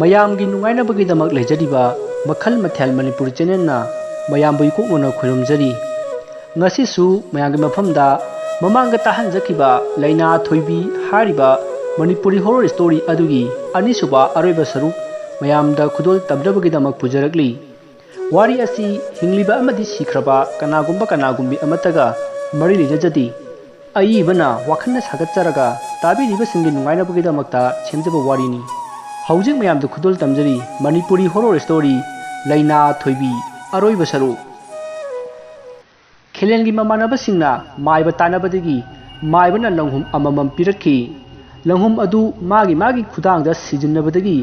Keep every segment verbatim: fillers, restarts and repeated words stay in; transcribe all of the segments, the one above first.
ꯃꯌꯥꯝꯒꯤ ꯅꯨꯡꯉꯥꯏꯅꯕꯒꯤꯗꯃꯛ ꯂꯩꯖꯔꯤꯕ ꯃꯈꯜ ꯃꯊꯦꯜ ꯃꯅꯤꯄꯨꯔꯤ ꯆꯦꯅꯦꯜꯅ ꯃꯌꯥꯝꯕꯨ ꯏꯀꯣꯛꯅꯅ ꯈꯣꯏꯔꯨꯝꯖꯔꯤ꯫ ꯉꯁꯤꯁꯨ ꯃꯌꯥꯝꯒꯤ ꯃꯐꯝꯗ ꯃꯃꯥꯡꯗ ꯇꯥꯍꯟꯖꯈꯤꯕ ꯂꯩꯅꯥ ꯊꯣꯏꯕꯤ ꯍꯥꯏꯔꯤꯕ ꯃꯅꯤꯄꯨꯔꯤ ꯍꯣꯔꯣꯔ ꯁ꯭ꯇꯣꯔꯤ ꯑꯗꯨꯒꯤ ꯑꯅꯤꯁꯨꯕ ꯑꯔꯣꯏꯕ ꯁꯔꯨꯛ ꯃꯌꯥꯝꯗ ꯈꯨꯗꯣꯜ ꯇꯝꯅꯕꯒꯤꯗꯃꯛ ꯄꯨꯖꯔꯛꯂꯤ꯫ ꯋꯥꯔꯤ ꯑꯁꯤ ꯍꯤꯡꯂꯤꯕ ꯑꯃꯗꯤ ꯁꯤꯈ꯭ꯔꯕ ꯀꯅꯥꯒꯨꯝꯕ ꯀꯅꯥꯒꯨꯝꯕꯤ ꯑꯃꯠꯇꯒ ꯃꯔꯤ ꯂꯩꯅꯖꯗꯦ꯫ ꯑꯏꯕꯅ ꯋꯥꯈꯜꯅ ꯁꯥꯒꯠꯆꯔꯒ ꯇꯥꯕꯤꯔꯤꯕꯁꯤꯡꯒꯤ ꯅꯨꯡꯉꯥꯏꯅꯕꯒꯤꯗꯃꯛꯇ ꯁꯦꯝꯖꯕ ꯋꯥꯔꯤꯅꯤ꯫ ꯍꯧꯖꯤꯛ ꯃꯌꯥꯝꯗ ꯈꯨꯗꯣꯜ ꯇꯝꯖꯔꯤ ꯃꯅꯤꯄꯨꯔꯤ ꯍꯣꯔꯣꯔ ꯁ꯭ꯇꯣꯔꯤ ꯂꯩꯅꯥ ꯊꯣꯏꯕꯤ ꯑꯔꯣꯏꯕ ꯁꯔꯨꯛ꯫ ꯈꯦꯂꯦꯟꯒꯤ ꯃꯃꯥꯟꯅꯕꯁꯤꯡꯅ ꯃꯥꯏꯕ ꯇꯥꯟꯅꯕꯗꯒꯤ ꯃꯥꯏꯕꯅ ꯂꯪꯍꯨꯝ ꯑꯃꯃꯝ ꯄꯤꯔꯛꯈꯤ꯫ ꯂꯪꯍꯨꯝ ꯑꯗꯨ ꯃꯥꯒꯤ ꯃꯥꯒꯤ ꯈꯨꯗꯥꯡꯗ ꯁꯤꯖꯤꯟꯅꯕꯗꯒꯤ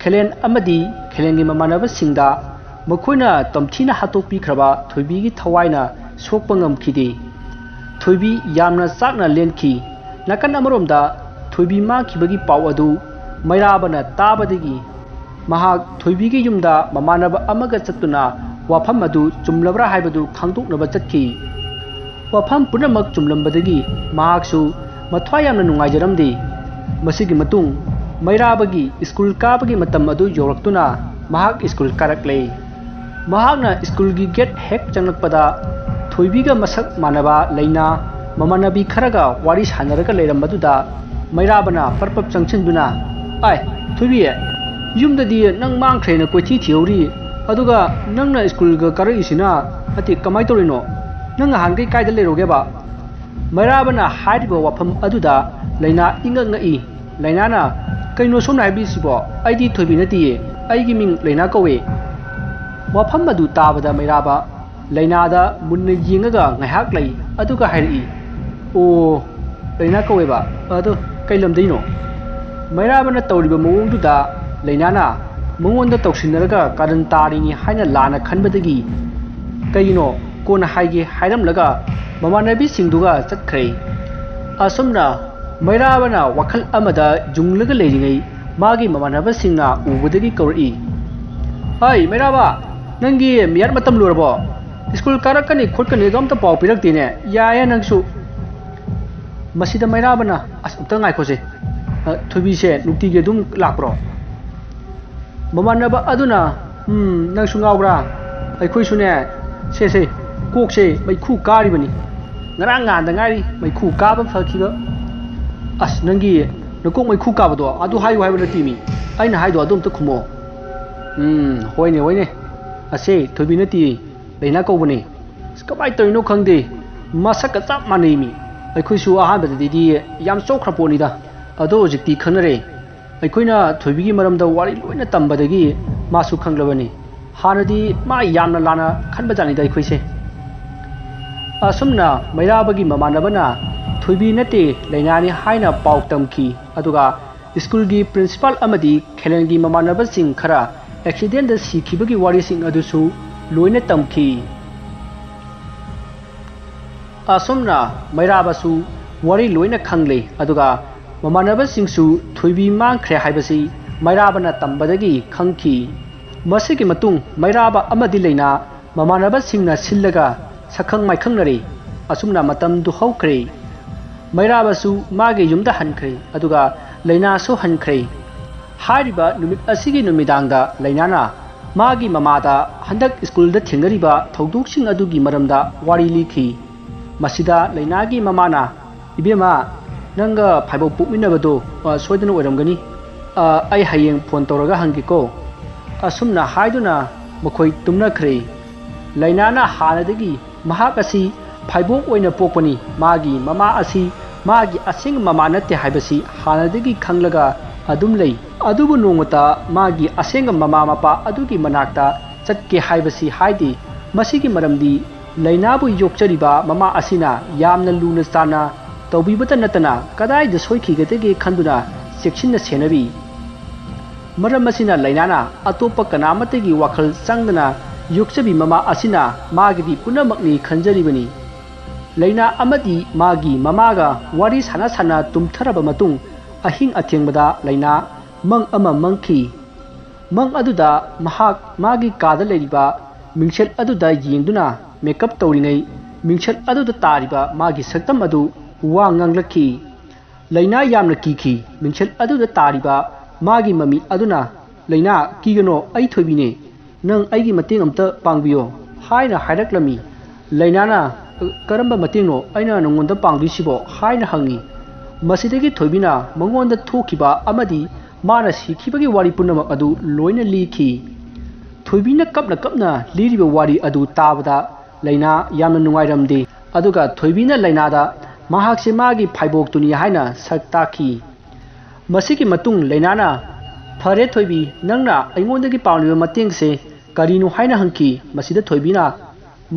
ꯈꯦꯂꯦꯟ ꯑꯃꯗꯤ ꯈꯦꯂꯦꯟꯒꯤ ꯃꯃꯥꯟꯅꯕꯁꯤꯡꯗ ꯃꯈꯣꯏꯅ ꯇꯝꯊꯤꯅ ꯍꯥꯠꯇꯣꯛꯄꯤꯈ꯭ꯔꯕ ꯊꯣꯏꯕꯤꯒꯤ ꯊꯋꯥꯏꯅ ꯁꯣꯛꯄ ꯉꯝꯈꯤꯗꯦ꯫ ꯊꯣꯏꯕꯤ ꯌꯥꯝꯅ ꯆꯥꯛꯅ ꯂꯦꯟꯈꯤ꯫ ꯅꯥꯀꯟ ꯑꯃꯔꯣꯝꯗ ꯊꯣꯏꯕꯤ ꯃꯥꯡꯈꯤꯕꯒꯤ ꯄꯥꯎ ꯑꯗꯨ ꯃꯩꯔꯥꯕꯅ ꯇꯥꯕꯗꯒꯤ ꯃꯍꯥꯛ ꯊꯣꯏꯕꯤꯒꯤ ꯌꯨꯝꯗ ꯃꯃꯥꯟꯅꯕ ꯑꯃꯒ ꯆꯠꯇꯨꯅ ꯋꯥꯐꯝ ꯑꯗꯨ ꯆꯨꯝꯂꯕ꯭ꯔꯥ ꯍꯥꯏꯕꯗꯨ ꯈꯪꯗꯣꯛꯅꯕ ꯆꯠꯈꯤ꯫ ꯋꯥꯐꯝ ꯄꯨꯝꯅꯃꯛ ꯆꯨꯝꯂꯝꯕꯗꯒꯤ ꯃꯍꯥꯛꯁꯨ ꯃꯊ꯭ꯋꯥꯏ ꯌꯥꯝꯅ ꯅꯨꯡꯉꯥꯏꯖꯔꯝꯗꯦ꯫ ꯃꯁꯤꯒꯤ ꯃꯇꯨꯡ ꯃꯩꯔꯥꯕꯒꯤ ꯁ꯭ꯀꯨꯜ ꯀꯥꯕꯒꯤ ꯃꯇꯝ ꯑꯗꯨ ꯌꯧꯔꯛꯇꯨꯅ ꯃꯍꯥꯛ ꯁ꯭ꯀꯨꯜ ꯀꯥꯔꯛꯂꯦ꯫ ꯃꯍꯥꯛꯅ ꯁ꯭ꯀꯨꯜꯒꯤ ꯒꯦꯠ ꯍꯦꯛ ꯆꯪꯂꯛꯄꯗ ꯊꯣꯏꯕꯤꯒ ꯃꯁꯛ ꯃꯥꯟꯅꯕ ꯂꯩꯅꯥ ꯃꯃꯥꯟꯅꯕꯤ ꯈꯔꯒ ꯋꯥꯔꯤ ꯁꯥꯟꯅꯔꯒ ꯂꯩꯔꯝꯕꯗꯨꯗ ꯃꯩꯔꯥꯕꯅ ꯄꯔꯞ ꯄꯔꯞ ꯆꯪꯁꯤꯟꯗꯨꯅ, "ꯑꯥꯏ, ꯊꯣꯏꯕꯤ, ꯌꯨꯝꯗꯗꯤ ꯅꯪ ꯃꯥꯡꯈ꯭ꯔꯦꯅ ꯀꯣꯏꯊꯤ ꯊꯤꯍꯧꯔꯤ, ꯑꯗꯨꯒ ꯅꯪꯅ ꯁ꯭ꯀꯨꯜꯒ ꯀꯥꯔꯛꯏꯁꯤꯅ, ꯅꯠꯇꯦ, ꯀꯃꯥꯏꯅ ꯇꯧꯔꯤꯅꯣ? ꯅꯪ ꯅꯍꯥꯟꯈꯩ ꯀꯥꯏꯗ ꯂꯩꯔꯨꯒꯦꯕ?" ꯃꯩꯔꯥꯕꯅ ꯍꯥꯏꯔꯤꯕ ꯋꯥꯐꯝ ꯑꯗꯨꯗ ꯂꯩꯅꯥ ꯏꯉꯛ ꯉꯛꯏ꯫ ꯂꯩꯅꯥꯅ, "ꯀꯩꯅꯣ ꯁꯣꯝꯅ ꯍꯥꯏꯕꯤꯔꯤꯁꯤꯕꯣ? ꯑꯩꯗꯤ ꯊꯣꯏꯕꯤ ꯅꯠꯇꯤꯌꯦ, ꯑꯩꯒꯤ ꯃꯤꯡ ꯂꯩꯅꯥ ꯀꯧꯋꯦ꯫" ꯋꯥꯐꯝ ꯑꯗꯨ ꯇꯥꯕꯗ ꯃꯩꯔꯥꯕ ꯂꯩꯅꯥꯗ ꯃꯨꯟꯅ ꯌꯦꯡꯉꯒ ꯉꯥꯏꯍꯥꯛ ꯂꯩ, ꯑꯗꯨꯒ ꯍꯥꯏꯔꯛꯏ, "ꯑꯣ, ꯂꯩꯅꯥ ꯀꯧꯋꯦꯕ, ꯑꯗꯣ ꯀꯩ ꯂꯝꯗꯩꯅꯣ?" ꯃꯩꯔꯥꯕꯅ ꯇꯧꯔꯤꯕ ꯃꯑꯣꯡꯗꯨꯗ ꯂꯩꯅꯥꯅ ꯃꯉꯣꯟꯗ ꯇꯧꯁꯤꯟꯅꯔꯒ ꯀꯥꯔꯟ ꯇꯥꯔꯤꯅꯤ ꯍꯥꯏꯅ ꯂꯥꯟꯅ ꯈꯟꯕꯗꯒꯤ, "ꯀꯩꯒꯤꯅꯣ, ꯀꯣꯟꯅ ꯍꯥꯏꯒꯦ" ꯍꯥꯏꯔꯝꯂꯒ ꯃꯃꯥꯟꯅꯕꯤꯁꯤꯡꯗꯨꯒ ꯆꯠꯈ꯭ꯔꯦ꯫ ꯑꯁꯨꯝꯅ ꯃꯩꯔꯥꯕꯅ ꯋꯥꯈꯜ ꯑꯃꯗ ꯌꯨꯡꯂꯒ ꯂꯩꯔꯤꯉꯩ ꯃꯥꯒꯤ ꯃꯃꯥꯟꯅꯕꯁꯤꯡꯅ ꯎꯕꯗꯒꯤ ꯀꯧꯔꯛꯏ, "ꯍꯩ, ꯃꯩꯔꯥꯕ, ꯅꯪꯒꯤ ꯃꯤꯌꯥꯠ ꯃꯇꯝ ꯂꯣꯏꯔꯕꯣ? ꯁ꯭ꯀꯨꯜ ꯀꯥꯔꯛꯀꯅꯤ ꯈꯣꯠꯀꯅꯤꯒ ꯑꯝꯇ ꯄꯥꯎ ꯄꯤꯔꯛꯇꯦꯅꯦ꯫ ꯌꯥꯏꯌꯦ ꯅꯪꯁꯨ꯫" ꯃꯁꯤꯗ ꯃꯩꯔꯥꯕꯅ, "ꯑꯁ, ꯑꯝꯇ ꯉꯥꯏꯈꯣꯁꯦ꯫ ꯑ, ꯊꯣꯏꯕꯤꯁꯦ ꯅꯨꯡꯇꯤꯒꯤ ꯑꯗꯨꯝ ꯂꯥꯛꯄ꯭ꯔꯣ?" ꯃꯃꯥꯟꯅꯕ ꯑꯗꯨꯅ, "ꯎꯝ, ꯅꯪꯁꯨ ꯉꯥꯎꯕ꯭ꯔꯥ? ꯑꯩꯈꯣꯏꯁꯨꯅꯦ, ꯁꯦ, ꯁꯦ, ꯀꯣꯛꯁꯦ ꯃꯩꯈꯨ ꯀꯥꯔꯤꯕꯅꯤ꯫ ꯉꯔꯥꯡ ꯉꯍꯥꯟꯗ ꯉꯥꯏꯔꯤ ꯃꯩꯈꯨ ꯀꯥꯕ ꯐꯈꯤꯕ꯫ ꯑꯁ, ꯅꯪꯒꯤ ꯅꯀꯣꯛ ꯃꯩꯈꯨ ꯀꯥꯕꯗꯣ ꯑꯗꯨ ꯍꯥꯏꯌꯨ ꯍꯥꯏꯕ ꯅꯠꯇꯦ ꯃꯤ꯫ ꯑꯩꯅ ꯍꯥꯏꯗꯣ ꯑꯗꯨ ꯑꯝꯇ ꯈꯨꯝꯃꯣ꯫" "ꯎꯝ, ꯍꯣꯏꯅꯦ, ꯍꯣꯏꯅꯦ꯫ ꯑꯁꯦ ꯊꯣꯏꯕꯤ ꯅꯠꯇꯦ, ꯂꯩꯅꯥ ꯀꯧꯕꯅꯦ꯫ ꯑꯁ, ꯀꯃꯥꯏꯅ ꯇꯧꯔꯤꯅꯣ ꯈꯪꯗꯦ, ꯃꯁꯛꯀ ꯆꯞ ꯃꯥꯟꯅꯩ ꯃꯤ꯫ ꯑꯩꯈꯣꯏꯁꯨ ꯑꯍꯥꯟꯕꯗꯗꯤ ꯌꯥꯝ ꯆꯣꯛꯈ꯭ꯔ ꯄꯣꯠꯅꯤꯗ, ꯑꯗꯣ ꯍꯧꯖꯤꯛꯇꯤ ꯈꯪꯅꯔꯦ꯫ ꯑꯩꯈꯣꯏꯅ ꯊꯣꯏꯕꯤꯒꯤ ꯃꯔꯝꯗ ꯋꯥꯔꯤ ꯂꯣꯏꯅ ꯇꯝꯕꯗꯒꯤ ꯃꯥꯁꯨ ꯈꯪꯂꯕꯅꯤ꯫ ꯍꯥꯟꯅꯗꯤ ꯃꯥ ꯌꯥꯝꯅ ꯂꯥꯟꯅ ꯈꯟꯕꯖꯥꯠꯅꯤꯗ ꯑꯩꯈꯣꯏꯁꯦ꯫" ꯑꯁꯨꯝꯅ ꯃꯩꯔꯥꯕꯒꯤ ꯃꯃꯥꯟꯅꯕꯅ ꯊꯣꯏꯕꯤ ꯅꯠꯇꯦ ꯂꯩꯅꯥꯅꯤ ꯍꯥꯏꯅ ꯄꯥꯎ ꯇꯝꯈꯤ꯫ ꯑꯗꯨꯒ ꯁ꯭ꯀꯨꯜꯒꯤ ꯄ꯭ꯔꯤꯟꯁꯤꯄꯥꯜ ꯑꯃꯗꯤ ꯈꯦꯂꯦꯟꯒꯤ ꯃꯃꯥꯟꯅꯕꯁꯤꯡ ꯈꯔ ꯑꯦꯛꯁꯤꯗꯦꯟꯗ ꯁꯤꯈꯤꯕꯒꯤ ꯋꯥꯔꯤꯁꯤꯡ ꯑꯗꯨꯁꯨ ꯂꯣꯏꯅ ꯇꯝꯈꯤ꯫ ꯑꯁꯨꯝꯅ ꯃꯩꯔꯥꯕꯁꯨ ꯋꯥꯔꯤ ꯂꯣꯏꯅ ꯈꯪꯂꯦ, ꯑꯗꯨꯒ ꯃꯃꯥꯟꯅꯕꯁꯤꯡꯁꯨ ꯊꯣꯏꯕꯤ ꯃꯥꯡꯈ꯭ꯔꯦ ꯍꯥꯏꯕꯁꯤ ꯃꯩꯔꯥꯕꯅ ꯇꯝꯕꯗꯒꯤ ꯈꯪꯈꯤ꯫ ꯃꯁꯤꯒꯤ ꯃꯇꯨꯡ ꯃꯩꯔꯥꯕ ꯑꯃꯗꯤ ꯂꯩꯅꯥ ꯃꯃꯥꯟꯅꯕꯁꯤꯡꯅ ꯁꯤꯜꯂꯒ ꯁꯛꯈꯪ ꯃꯥꯏꯈꯪꯅꯔꯦ꯫ ꯑꯁꯨꯝꯅ ꯃꯇꯝꯗꯨ ꯍꯧꯈ꯭ꯔꯦ꯫ ꯃꯩꯔꯥꯕꯁꯨ ꯃꯥꯒꯤ ꯌꯨꯝꯗ ꯍꯟꯈ꯭ꯔꯦ, ꯑꯗꯨꯒ ꯂꯩꯅꯥꯁꯨ ꯍꯟꯈ꯭ꯔꯦ꯫ ꯍꯥꯏꯔꯤꯕ ꯅꯨꯃꯤꯠ ꯑꯁꯤꯒꯤ ꯅꯨꯃꯤꯗꯥꯡꯗ ꯂꯩꯅꯥꯅ ꯃꯥꯒꯤ ꯃꯃꯥꯗ ꯍꯟꯗꯛ ꯁ꯭ꯀꯨꯜꯗ ꯊꯦꯡꯅꯔꯤꯕ ꯊꯧꯗꯣꯛꯁꯤꯡ ꯑꯗꯨꯒꯤ ꯃꯔꯝꯗ ꯋꯥꯔꯤ ꯂꯤꯈꯤ꯫ ꯃꯁꯤꯗ ꯂꯩꯅꯥꯒꯤ ꯃꯃꯥꯅ, "ꯏꯕꯦꯝꯃ, ꯅꯪꯒ ꯐꯥꯏꯕꯣꯛ ꯄꯣꯛꯃꯤꯟꯅꯕꯗꯣ, ꯑ, ꯁꯣꯏꯗꯅ ꯑꯣꯏꯔꯝꯒꯅꯤ꯫ ꯑ, ꯑꯩ ꯍꯌꯦꯡ ꯐꯣꯟ ꯇꯧꯔꯒ ꯍꯪꯒꯦꯀꯣ꯫" ꯑꯁꯨꯝꯅ ꯍꯥꯏꯗꯨꯅ ꯃꯈꯣꯏ ꯇꯨꯝꯅꯈ꯭ꯔꯦ꯫ ꯂꯩꯅꯥꯅ ꯍꯥꯟꯅꯗꯒꯤ ꯃꯍꯥꯛ ꯑꯁꯤ ꯐꯥꯏꯕꯣꯛ ꯑꯣꯏꯅ ꯄꯣꯛꯄꯅꯤ, ꯃꯥꯒꯤ ꯃꯃꯥ ꯑꯁꯤ ꯃꯥꯒꯤ ꯑꯁꯦꯡꯕ ꯃꯃꯥ ꯅꯠꯇꯦ ꯍꯥꯏꯕꯁꯤ ꯍꯥꯟꯅꯗꯒꯤ ꯈꯪꯂꯒ ꯑꯗꯨꯝ ꯂꯩ꯫ ꯑꯗꯨꯕꯨ ꯅꯣꯡꯃꯇ ꯃꯥꯒꯤ ꯑꯁꯦꯡꯕ ꯃꯃꯥ ꯃꯄꯥ ꯑꯗꯨꯒꯤ ꯃꯅꯥꯛꯇ ꯆꯠꯀꯦ ꯍꯥꯏꯕꯁꯤ ꯍꯥꯏꯗꯦ꯫ ꯃꯁꯤꯒꯤ ꯃꯔꯝꯗꯤ ꯂꯩꯅꯥꯕꯨ ꯌꯣꯛꯆꯔꯤꯕ ꯃꯃꯥ ꯑꯁꯤꯅ ꯌꯥꯝꯅ ꯂꯨꯅ ꯆꯥꯟꯅ ꯇꯧꯕꯤꯕꯇ ꯅꯠꯇꯅ ꯀꯗꯥꯏꯗ ꯁꯣꯏꯈꯤꯒꯗꯒꯦ ꯈꯟꯗꯨꯅ ꯆꯦꯛꯁꯤꯟꯅ ꯁꯦꯟꯅꯔꯤ꯫ ꯃꯔꯝ ꯑꯁꯤꯅ ꯂꯩꯅꯥꯅ ꯑꯇꯣꯞꯄ ꯀꯅꯥꯃꯠꯇꯒꯤ ꯋꯥꯈꯜ ꯆꯪꯗꯅ ꯌꯣꯛꯆꯕꯤ ꯃꯃꯥ ꯑꯁꯤꯅ ꯃꯥꯒꯤꯗꯤ ꯄꯨꯝꯅꯃꯛꯅꯤ ꯈꯟꯖꯔꯤꯕꯅꯤ꯫ ꯂꯩꯅꯥ ꯑꯃꯗꯤ ꯃꯥꯒꯤ ꯃꯃꯥꯒ ꯋꯥꯔꯤ ꯁꯥꯟꯅ ꯁꯥꯟꯅ ꯇꯨꯝꯊꯔꯕ ꯃꯇꯨꯡ ꯑꯍꯤꯡ ꯑꯊꯦꯡꯕꯗ ꯂꯩꯅꯥ ꯃꯪ ꯑꯃ ꯃꯪꯈꯤ꯫ ꯃꯪ ꯑꯗꯨꯗ ꯃꯍꯥꯛ ꯃꯥꯒꯤ ꯀꯥꯗ ꯂꯩꯔꯤꯕ ꯃꯤꯡꯁꯦꯜ ꯑꯗꯨꯗ ꯌꯦꯡꯗꯨꯅ ꯃꯦꯀꯞ ꯇꯧꯔꯤꯉꯩ ꯃꯤꯡꯁꯦꯜ ꯑꯗꯨꯗ ꯇꯥꯔꯤꯕ ꯃꯥꯒꯤ ꯁꯛꯇꯝ ꯑꯗꯨ ꯋꯥ ꯉꯥꯡꯂꯛꯈꯤ꯫ ꯂꯩꯅꯥ ꯌꯥꯝꯅ ꯀꯤꯈꯤ꯫ ꯃꯤꯡꯁꯦꯜ ꯑꯗꯨꯗ ꯇꯥꯔꯤꯕ ꯃꯥꯒꯤ ꯃꯃꯤ ꯑꯗꯨꯅ "ꯂꯩꯅꯥ, ꯀꯤꯒꯅꯣ, ꯑꯩ ꯊꯣꯏꯕꯤꯅꯦ꯫ ꯅꯪ ꯑꯩꯒꯤ ꯃꯇꯦꯡ ꯑꯝꯇ ꯄꯥꯡꯕꯤꯌꯣ" ꯍꯥꯏꯅ ꯍꯥꯏꯔꯛꯂꯝꯃꯤ꯫ ꯂꯩꯅꯥꯅ, "ꯀꯔꯝꯕ ꯃꯇꯦꯡꯅꯣ ꯑꯩꯅ ꯅꯉꯣꯟꯗ ꯄꯥꯡꯗꯣꯏꯁꯤꯕꯣ?" ꯍꯥꯏꯅ ꯍꯪꯉꯤ꯫ ꯃꯁꯤꯗꯒꯤ ꯊꯣꯏꯕꯤꯅ ꯃꯉꯣꯟꯗ ꯊꯣꯛꯈꯤꯕ ꯑꯃꯗꯤ ꯃꯥꯅ ꯁꯤꯈꯤꯕꯒꯤ ꯋꯥꯔꯤ ꯄꯨꯝꯅꯃꯛ ꯑꯗꯨ ꯂꯣꯏꯅ ꯂꯤꯈꯤ꯫ ꯊꯣꯏꯕꯤꯅ ꯀꯞꯅ ꯀꯞꯅ ꯂꯤꯔꯤꯕ ꯋꯥꯔꯤ ꯑꯗꯨ ꯇꯥꯕꯗ ꯂꯩꯅꯥ ꯌꯥꯝꯅ ꯅꯨꯡꯉꯥꯏꯔꯝꯗꯦ꯫ ꯑꯗꯨꯒ ꯊꯣꯏꯕꯤꯅ ꯂꯩꯅꯥꯗ ꯃꯍꯥꯛꯁꯦ ꯃꯥꯒꯤ ꯐꯥꯏꯕꯣꯛꯇꯨꯅꯤ ꯍꯥꯏꯅ ꯁꯛ ꯇꯥꯛꯈꯤ꯫ ꯃꯁꯤꯒꯤ ꯃꯇꯨꯡ ꯂꯩꯅꯥꯅ, "ꯐꯔꯦ ꯊꯣꯏꯕꯤ, ꯅꯪꯅ ꯑꯩꯉꯣꯟꯗꯒꯤ ꯄꯥꯝꯂꯤꯕ ꯃꯇꯦꯡꯁꯦ ꯀꯔꯤꯅꯣ?" ꯍꯥꯏꯅ ꯍꯪꯈꯤ꯫ ꯃꯁꯤꯗ ꯊꯣꯏꯕꯤꯅ,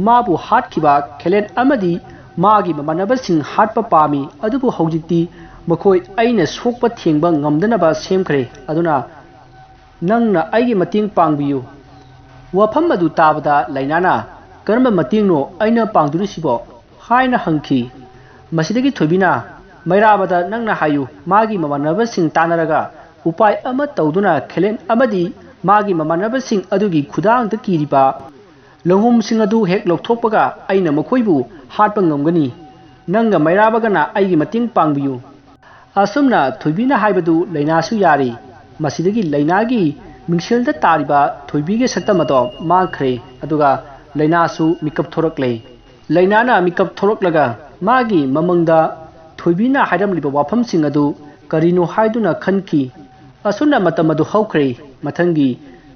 "ꯃꯥꯕꯨ ꯍꯥꯠꯈꯤꯕ ꯈꯦꯂꯦꯟ ꯑꯃꯗꯤ ꯃꯥꯒꯤ ꯃꯃꯥꯟꯅꯕꯁꯤꯡ ꯍꯥꯠꯄ ꯄꯥꯝꯃꯤ, ꯑꯗꯨꯕꯨ ꯍꯧꯖꯤꯛꯇꯤ ꯃꯈꯣꯏ ꯑꯩꯅ ꯁꯣꯛꯄ ꯊꯦꯡꯕ ꯉꯝꯗꯅꯕ ꯁꯦꯝꯈ꯭ꯔꯦ꯫ ꯑꯗꯨꯅ ꯅꯪꯅ ꯑꯩꯒꯤ ꯃꯇꯦꯡ ꯄꯥꯡꯕꯤꯌꯨ"꯫ ꯋꯥꯐꯝ ꯑꯗꯨ ꯇꯥꯕꯗ ꯂꯩꯅꯥꯅ, "ꯀꯔꯝꯕ ꯃꯇꯦꯡꯅꯣ ꯑꯩꯅ ꯄꯥꯡꯗꯣꯔꯤꯁꯤꯕꯣ?" ꯍꯥꯏꯅ ꯍꯪꯈꯤ꯫ ꯃꯁꯤꯗꯒꯤ ꯊꯣꯏꯕꯤꯅ, "ꯃꯩꯔꯥꯕꯗ ꯅꯪꯅ ꯍꯥꯏꯌꯨ, ꯃꯥꯒꯤ ꯃꯃꯥꯟꯅꯕꯁꯤꯡ ꯇꯥꯟꯅꯔꯒ ꯎꯄꯥꯏ ꯑꯃ ꯇꯧꯗꯨꯅ ꯈꯦꯂꯦꯟ ꯑꯃꯗꯤ ꯃꯥꯒꯤ ꯃꯃꯥꯟꯅꯕꯁꯤꯡ ꯑꯗꯨꯒꯤ ꯈꯨꯗꯥꯡꯗ ꯀꯤꯔꯤꯕ ꯂꯪꯍꯨꯝꯁꯤꯡ ꯑꯗꯨ ꯍꯦꯛ ꯂꯧꯊꯣꯛꯄꯒ ꯑꯩꯅ ꯃꯈꯣꯏꯕꯨ ꯍꯥꯠꯄ ꯉꯝꯒꯅꯤ꯫ ꯅꯪꯒ ꯃꯩꯔꯥꯕꯒꯅ ꯑꯩꯒꯤ ꯃꯇꯦꯡ ꯄꯥꯡꯕꯤꯌꯨ"꯫ ꯑꯁꯨꯝꯅ ꯊꯣꯏꯕꯤꯅ ꯍꯥꯏꯕꯗꯨ ꯂꯩꯅꯥꯁꯨ ꯌꯥꯔꯤ꯫ ꯃꯁꯤꯗꯒꯤ ꯂꯩꯅꯥꯒꯤ ꯃꯤꯡꯁꯦꯜꯗ ꯇꯥꯔꯤꯕ ꯊꯣꯏꯕꯤꯒꯤ ꯁꯛꯇꯝ ꯑꯗꯣ ꯃꯥꯡꯈ꯭ꯔꯦ, ꯑꯗꯨꯒ ꯂꯩꯅꯥꯁꯨ ꯃꯤꯀꯞ ꯊꯣꯔꯛꯂꯦ꯫ ꯂꯩꯅꯥꯅ ꯃꯤꯀꯞ ꯊꯣꯔꯛꯂꯒ ꯃꯥꯒꯤ ꯃꯃꯪꯗ ꯊꯣꯏꯕꯤꯅ ꯍꯥꯏꯔꯝꯂꯤꯕ ꯋꯥꯐꯝꯁꯤꯡ ꯑꯗꯨ ꯀꯔꯤꯅꯣ ꯍꯥꯏꯗꯨꯅ ꯈꯟꯈꯤ꯫ ꯑꯁꯨꯝꯅ ꯃꯇꯝ ꯑꯗꯨ ꯍꯧꯈ꯭ꯔꯦ꯫ ꯃꯊꯪꯒꯤ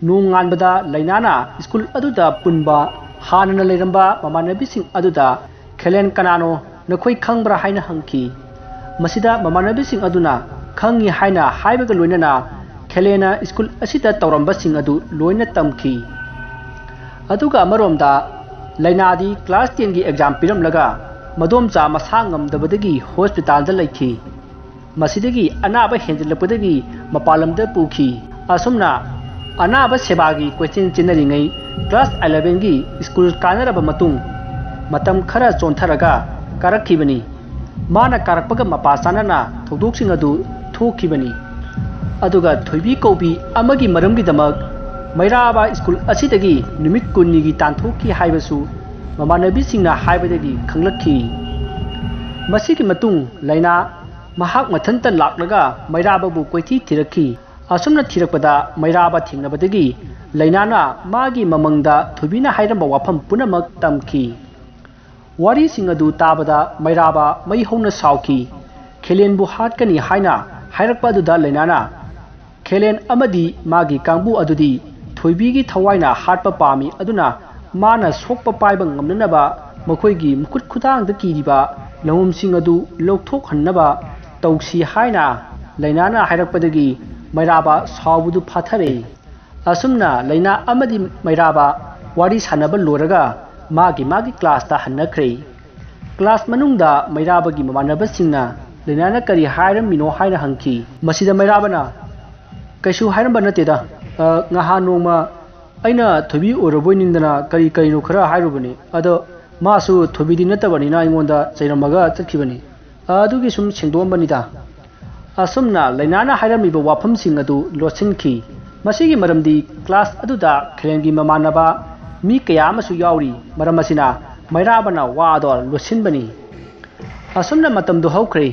ꯅꯣꯡꯉꯥꯟꯕꯗ ꯂꯩꯅꯥꯅ ꯁ꯭ꯀꯨꯜ ꯑꯗꯨꯗ ꯄꯨꯟꯕ ꯍꯥꯟꯅꯅ ꯂꯩꯔꯝꯕ ꯃꯃꯥꯟꯅꯕꯤꯁꯤꯡ ꯑꯗꯨꯗ, "ꯈꯦꯂꯦꯟ ꯀꯅꯥꯅꯣ, ꯅꯈꯣꯏ ꯈꯪꯕ꯭ꯔꯥ?" ꯍꯥꯏꯅ ꯍꯪꯈꯤ꯫ ꯃꯁꯤꯗ ꯃꯃꯥꯟꯅꯕꯤꯁꯤꯡ ꯑꯗꯨꯅ ꯈꯪꯉꯤ ꯍꯥꯏꯅ ꯍꯥꯏꯕꯒ ꯂꯣꯏꯅꯅ ꯈꯦꯂꯦꯟꯅ ꯁ꯭ꯀꯨꯜ ꯑꯁꯤꯗ ꯇꯧꯔꯝꯕꯁꯤꯡ ꯑꯗꯨ ꯂꯣꯏꯅ ꯇꯝꯈꯤ꯫ ꯑꯗꯨꯒ ꯑꯃꯔꯣꯝꯗ ꯂꯩꯅꯥꯗꯤ ꯀ꯭ꯂꯥꯁ ꯇꯦꯟꯒꯤ ꯑꯦꯛꯖꯥꯝ ꯄꯤꯔꯝꯂꯒ ꯃꯗꯣꯝꯆꯥ ꯃꯁꯥ ꯉꯝꯗꯕꯗꯒꯤ ꯍꯣꯁꯄꯤꯇꯥꯜꯗ ꯂꯩꯈꯤ꯫ ꯃꯁꯤꯗꯒꯤ ꯑꯅꯥꯕ ꯍꯦꯟꯖꯤꯜꯂꯛꯄꯗꯒꯤ ꯃꯄꯥꯟ ꯂꯝꯗ ꯄꯨꯈꯤ꯫ ꯑꯁꯨꯝꯅ ꯑꯅꯥꯕ ꯁꯦꯕꯥꯒꯤ ꯀꯣꯏꯆꯦꯟ ꯆꯦꯟꯅꯔꯤꯉꯩ ꯀ꯭ꯂꯥꯁ ꯑꯦꯂꯦꯚꯦꯟꯒꯤ ꯁ꯭ꯀꯨꯜ ꯀꯥꯅꯔꯕ ꯃꯇꯨꯡ ꯃꯇꯝ ꯈꯔ ꯆꯣꯟꯊꯔꯒ ꯀꯥꯔꯛꯈꯤꯕꯅꯤ꯫ ꯃꯥꯅ ꯀꯥꯔꯛꯄꯒ ꯃꯄꯥ ꯆꯥꯅꯅ ꯊꯧꯗꯣꯛꯁꯤꯡ ꯑꯗꯨ ꯊꯣꯛꯈꯤꯕꯅꯤ꯫ ꯑꯗꯨꯒ ꯊꯣꯏꯕꯤ ꯀꯧꯕꯤ ꯑꯃꯒꯤ ꯃꯔꯝꯒꯤꯗꯃꯛ ꯃꯩꯔꯥꯕ ꯁ꯭ꯀꯨꯜ ꯑꯁꯤꯗꯒꯤ ꯅꯨꯃꯤꯠ ꯀꯨꯟꯅꯤꯒꯤ ꯇꯥꯟꯊꯣꯛꯈꯤ ꯍꯥꯏꯕꯁꯨ ꯃꯃꯥꯟꯅꯕꯤꯁꯤꯡꯅ ꯍꯥꯏꯕꯗꯒꯤ ꯈꯪꯂꯛꯈꯤ꯫ ꯃꯁꯤꯒꯤ ꯃꯇꯨꯡ ꯂꯩꯅꯥ ꯃꯍꯥꯛ ꯃꯊꯟꯇ ꯂꯥꯛꯂꯒ ꯃꯩꯔꯥꯕꯕꯨ ꯀꯣꯏꯊꯤ ꯊꯤꯔꯛꯈꯤ꯫ ꯑꯁꯨꯝꯅ ꯊꯤꯔꯛꯄꯗ ꯃꯩꯔꯥꯕ ꯊꯦꯡꯅꯕꯗꯒꯤ ꯂꯩꯅꯥꯅ ꯃꯥꯒꯤ ꯃꯃꯪꯗ ꯊꯣꯏꯕꯤꯅ ꯍꯥꯏꯔꯝꯕ ꯋꯥꯐꯝ ꯄꯨꯝꯅꯃꯛ ꯇꯝꯈꯤ꯫ ꯋꯥꯔꯤꯁꯤꯡ ꯑꯗꯨ ꯇꯥꯕꯗ ꯃꯩꯔꯥꯕ ꯃꯩ ꯍꯧꯅ ꯁꯥꯎꯈꯤ꯫ ꯈꯦꯂꯦꯟꯕꯨ ꯍꯥꯠꯀꯅꯤ ꯍꯥꯏꯅ ꯍꯥꯏꯔꯛꯄ ꯑꯗꯨꯗ ꯂꯩꯅꯥꯅ ꯈꯦꯂꯦꯟ ꯑꯃꯗꯤ ꯃꯥꯒꯤ ꯀꯥꯡꯕꯨ ꯑꯗꯨꯗꯤ ꯊꯣꯏꯕꯤꯒꯤ ꯊꯋꯥꯏꯅ ꯍꯥꯠꯄ ꯄꯥꯝꯃꯤ, ꯑꯗꯨꯅ ꯃꯥꯅ ꯁꯣꯛꯄ ꯄꯥꯏꯕ ꯉꯝꯅꯅꯕ ꯃꯈꯣꯏꯒꯤ ꯃꯈꯨꯠ ꯈꯨꯊꯥꯡꯗ ꯀꯤꯔꯤꯕ ꯂꯪꯍꯨꯝꯁꯤꯡ ꯑꯗꯨ ꯂꯧꯊꯣꯛꯍꯟꯅꯕ ꯇꯧꯁꯤ ꯍꯥꯏꯅ ꯂꯩꯅꯥꯅ ꯍꯥꯏꯔꯛꯄꯗꯒꯤ ꯃꯩꯔꯥꯕ ꯁꯥꯎꯕꯗꯨ ꯐꯥꯊꯔꯛꯏ꯫ ꯑꯁꯨꯝꯅ ꯂꯩꯅꯥ ꯑꯃꯗꯤ ꯃꯩꯔꯥꯕ ꯋꯥꯔꯤ ꯁꯥꯟꯅꯕ ꯂꯣꯏꯔꯒ ꯃꯥꯒꯤ ꯃꯥꯒꯤ ꯀ꯭ꯂꯥꯁꯇ ꯍꯟꯅꯈ꯭ꯔꯦ꯫ ꯀ꯭ꯂꯥꯁ ꯃꯅꯨꯡꯗ ꯃꯩꯔꯥꯕꯒꯤ ꯃꯃꯥꯟꯅꯕꯁꯤꯡꯅ ꯂꯩꯅꯥꯅ ꯀꯔꯤ ꯍꯥꯏꯔꯝꯃꯤꯅꯣ ꯍꯥꯏꯅ ꯍꯪꯈꯤ꯫ ꯃꯁꯤꯗ ꯃꯩꯔꯥꯕꯅ, "ꯀꯩꯁꯨ ꯍꯥꯏꯔꯝꯕ ꯅꯠꯇꯦꯗ꯫ ꯑ, ꯉꯍꯥꯟ ꯅꯣꯡꯃ ꯑꯩꯅ ꯊꯣꯏꯕꯤ ꯑꯣꯏꯔꯕꯣꯏ ꯅꯤꯡꯗꯅ ꯀꯔꯤ ꯀꯔꯤꯅꯣ ꯈꯔ ꯍꯥꯏꯔꯨꯕꯅꯤ꯫ ꯑꯗꯣ ꯃꯥꯁꯨ ꯊꯣꯏꯕꯤꯗꯤ ꯅꯠꯇꯕꯅꯤꯅ ꯑꯩꯉꯣꯟꯗ ꯆꯩꯔꯝꯃꯒ ꯆꯠꯈꯤꯕꯅꯤ꯫ ꯑꯗꯨꯒꯤ ꯁꯨꯝ ꯁꯦꯡꯗꯣꯛꯑꯝꯕꯅꯤꯗ꯫" ꯑꯁꯨꯝꯅ ꯂꯩꯅꯥꯅ ꯍꯥꯏꯔꯝꯃꯤꯕ ꯋꯥꯐꯝꯁꯤꯡ ꯑꯗꯨ ꯂꯣꯠꯁꯤꯟꯈꯤ꯫ ꯃꯁꯤꯒꯤ ꯃꯔꯝꯗꯤ ꯀ꯭ꯂꯥꯁ ꯑꯗꯨꯗ ꯈꯦꯂꯦꯟꯒꯤ ꯃꯃꯥꯟꯅꯕ ꯃꯤ ꯀꯌꯥ ꯑꯃꯁꯨ ꯌꯥꯎꯔꯤ꯫ ꯃꯔꯝ ꯑꯁꯤꯅ ꯃꯩꯔꯥꯕꯅ ꯋꯥ ꯑꯗꯣ ꯂꯣꯠꯁꯤꯟꯕꯅꯤ꯫ ꯑꯁꯨꯝꯅ ꯃꯇꯝꯗꯨ ꯍꯧꯈ꯭ꯔꯦ꯫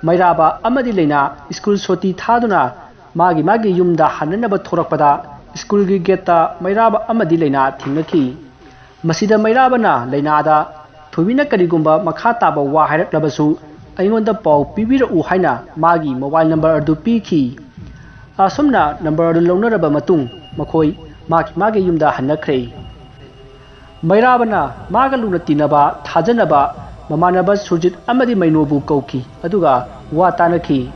ꯃꯩꯔꯥꯕ ꯑꯃꯗꯤ ꯂꯩꯅꯥ ꯁ꯭ꯀꯨꯜ ꯁꯣꯇꯤ ꯊꯥꯗꯨꯅ ꯃꯥꯒꯤ ꯃꯥꯒꯤ ꯌꯨꯝꯗ ꯍꯟꯅꯅꯕ ꯊꯣꯔꯛꯄꯗ ꯁ꯭ꯀꯨꯜꯒꯤ ꯒꯦꯠꯇ ꯃꯩꯔꯥꯕ ꯑꯃꯗꯤ ꯂꯩꯅꯥ ꯊꯦꯡꯅꯈꯤ꯫ ꯃꯁꯤꯗ ꯃꯩꯔꯥꯕꯅ ꯂꯩꯅꯥꯗ, "ꯊꯣꯏꯕꯤꯅ ꯀꯔꯤꯒꯨꯝꯕ ꯃꯈꯥ ꯇꯥꯕ ꯋꯥ ꯍꯥꯏꯔꯛꯂꯕꯁꯨ ꯑꯩꯉꯣꯟꯗ ꯄꯥꯎ ꯄꯤꯕꯤꯔꯛꯎ" ꯍꯥꯏꯅ ꯃꯥꯒꯤ ꯃꯣꯕꯥꯏꯜ ꯅꯝꯕꯔ ꯑꯗꯨ ꯄꯤꯈꯤ꯫ ꯑꯁꯨꯝꯅ ꯅꯝꯕꯔ ꯑꯗꯨ ꯂꯧꯅꯔꯕ ꯃꯇꯨꯡ ꯃꯈꯣꯏ ꯃꯥꯒꯤ ꯃꯥꯒꯤ ꯌꯨꯝꯗ ꯍꯟꯅꯈ꯭ꯔꯦ꯫ ꯃꯩꯔꯥꯕꯅ ꯃꯥꯒ ꯂꯨꯅ ꯇꯤꯟꯅꯕ, ꯊꯥꯖꯅꯕ ꯃꯃꯥꯟꯅꯕ ꯁꯨꯔꯖꯤꯠ ꯑꯃꯗꯤ ꯃꯩꯅꯣꯕꯨ ꯀꯧꯈꯤ, ꯑꯗꯨꯒ ꯋꯥ ꯇꯥꯅꯈꯤ꯫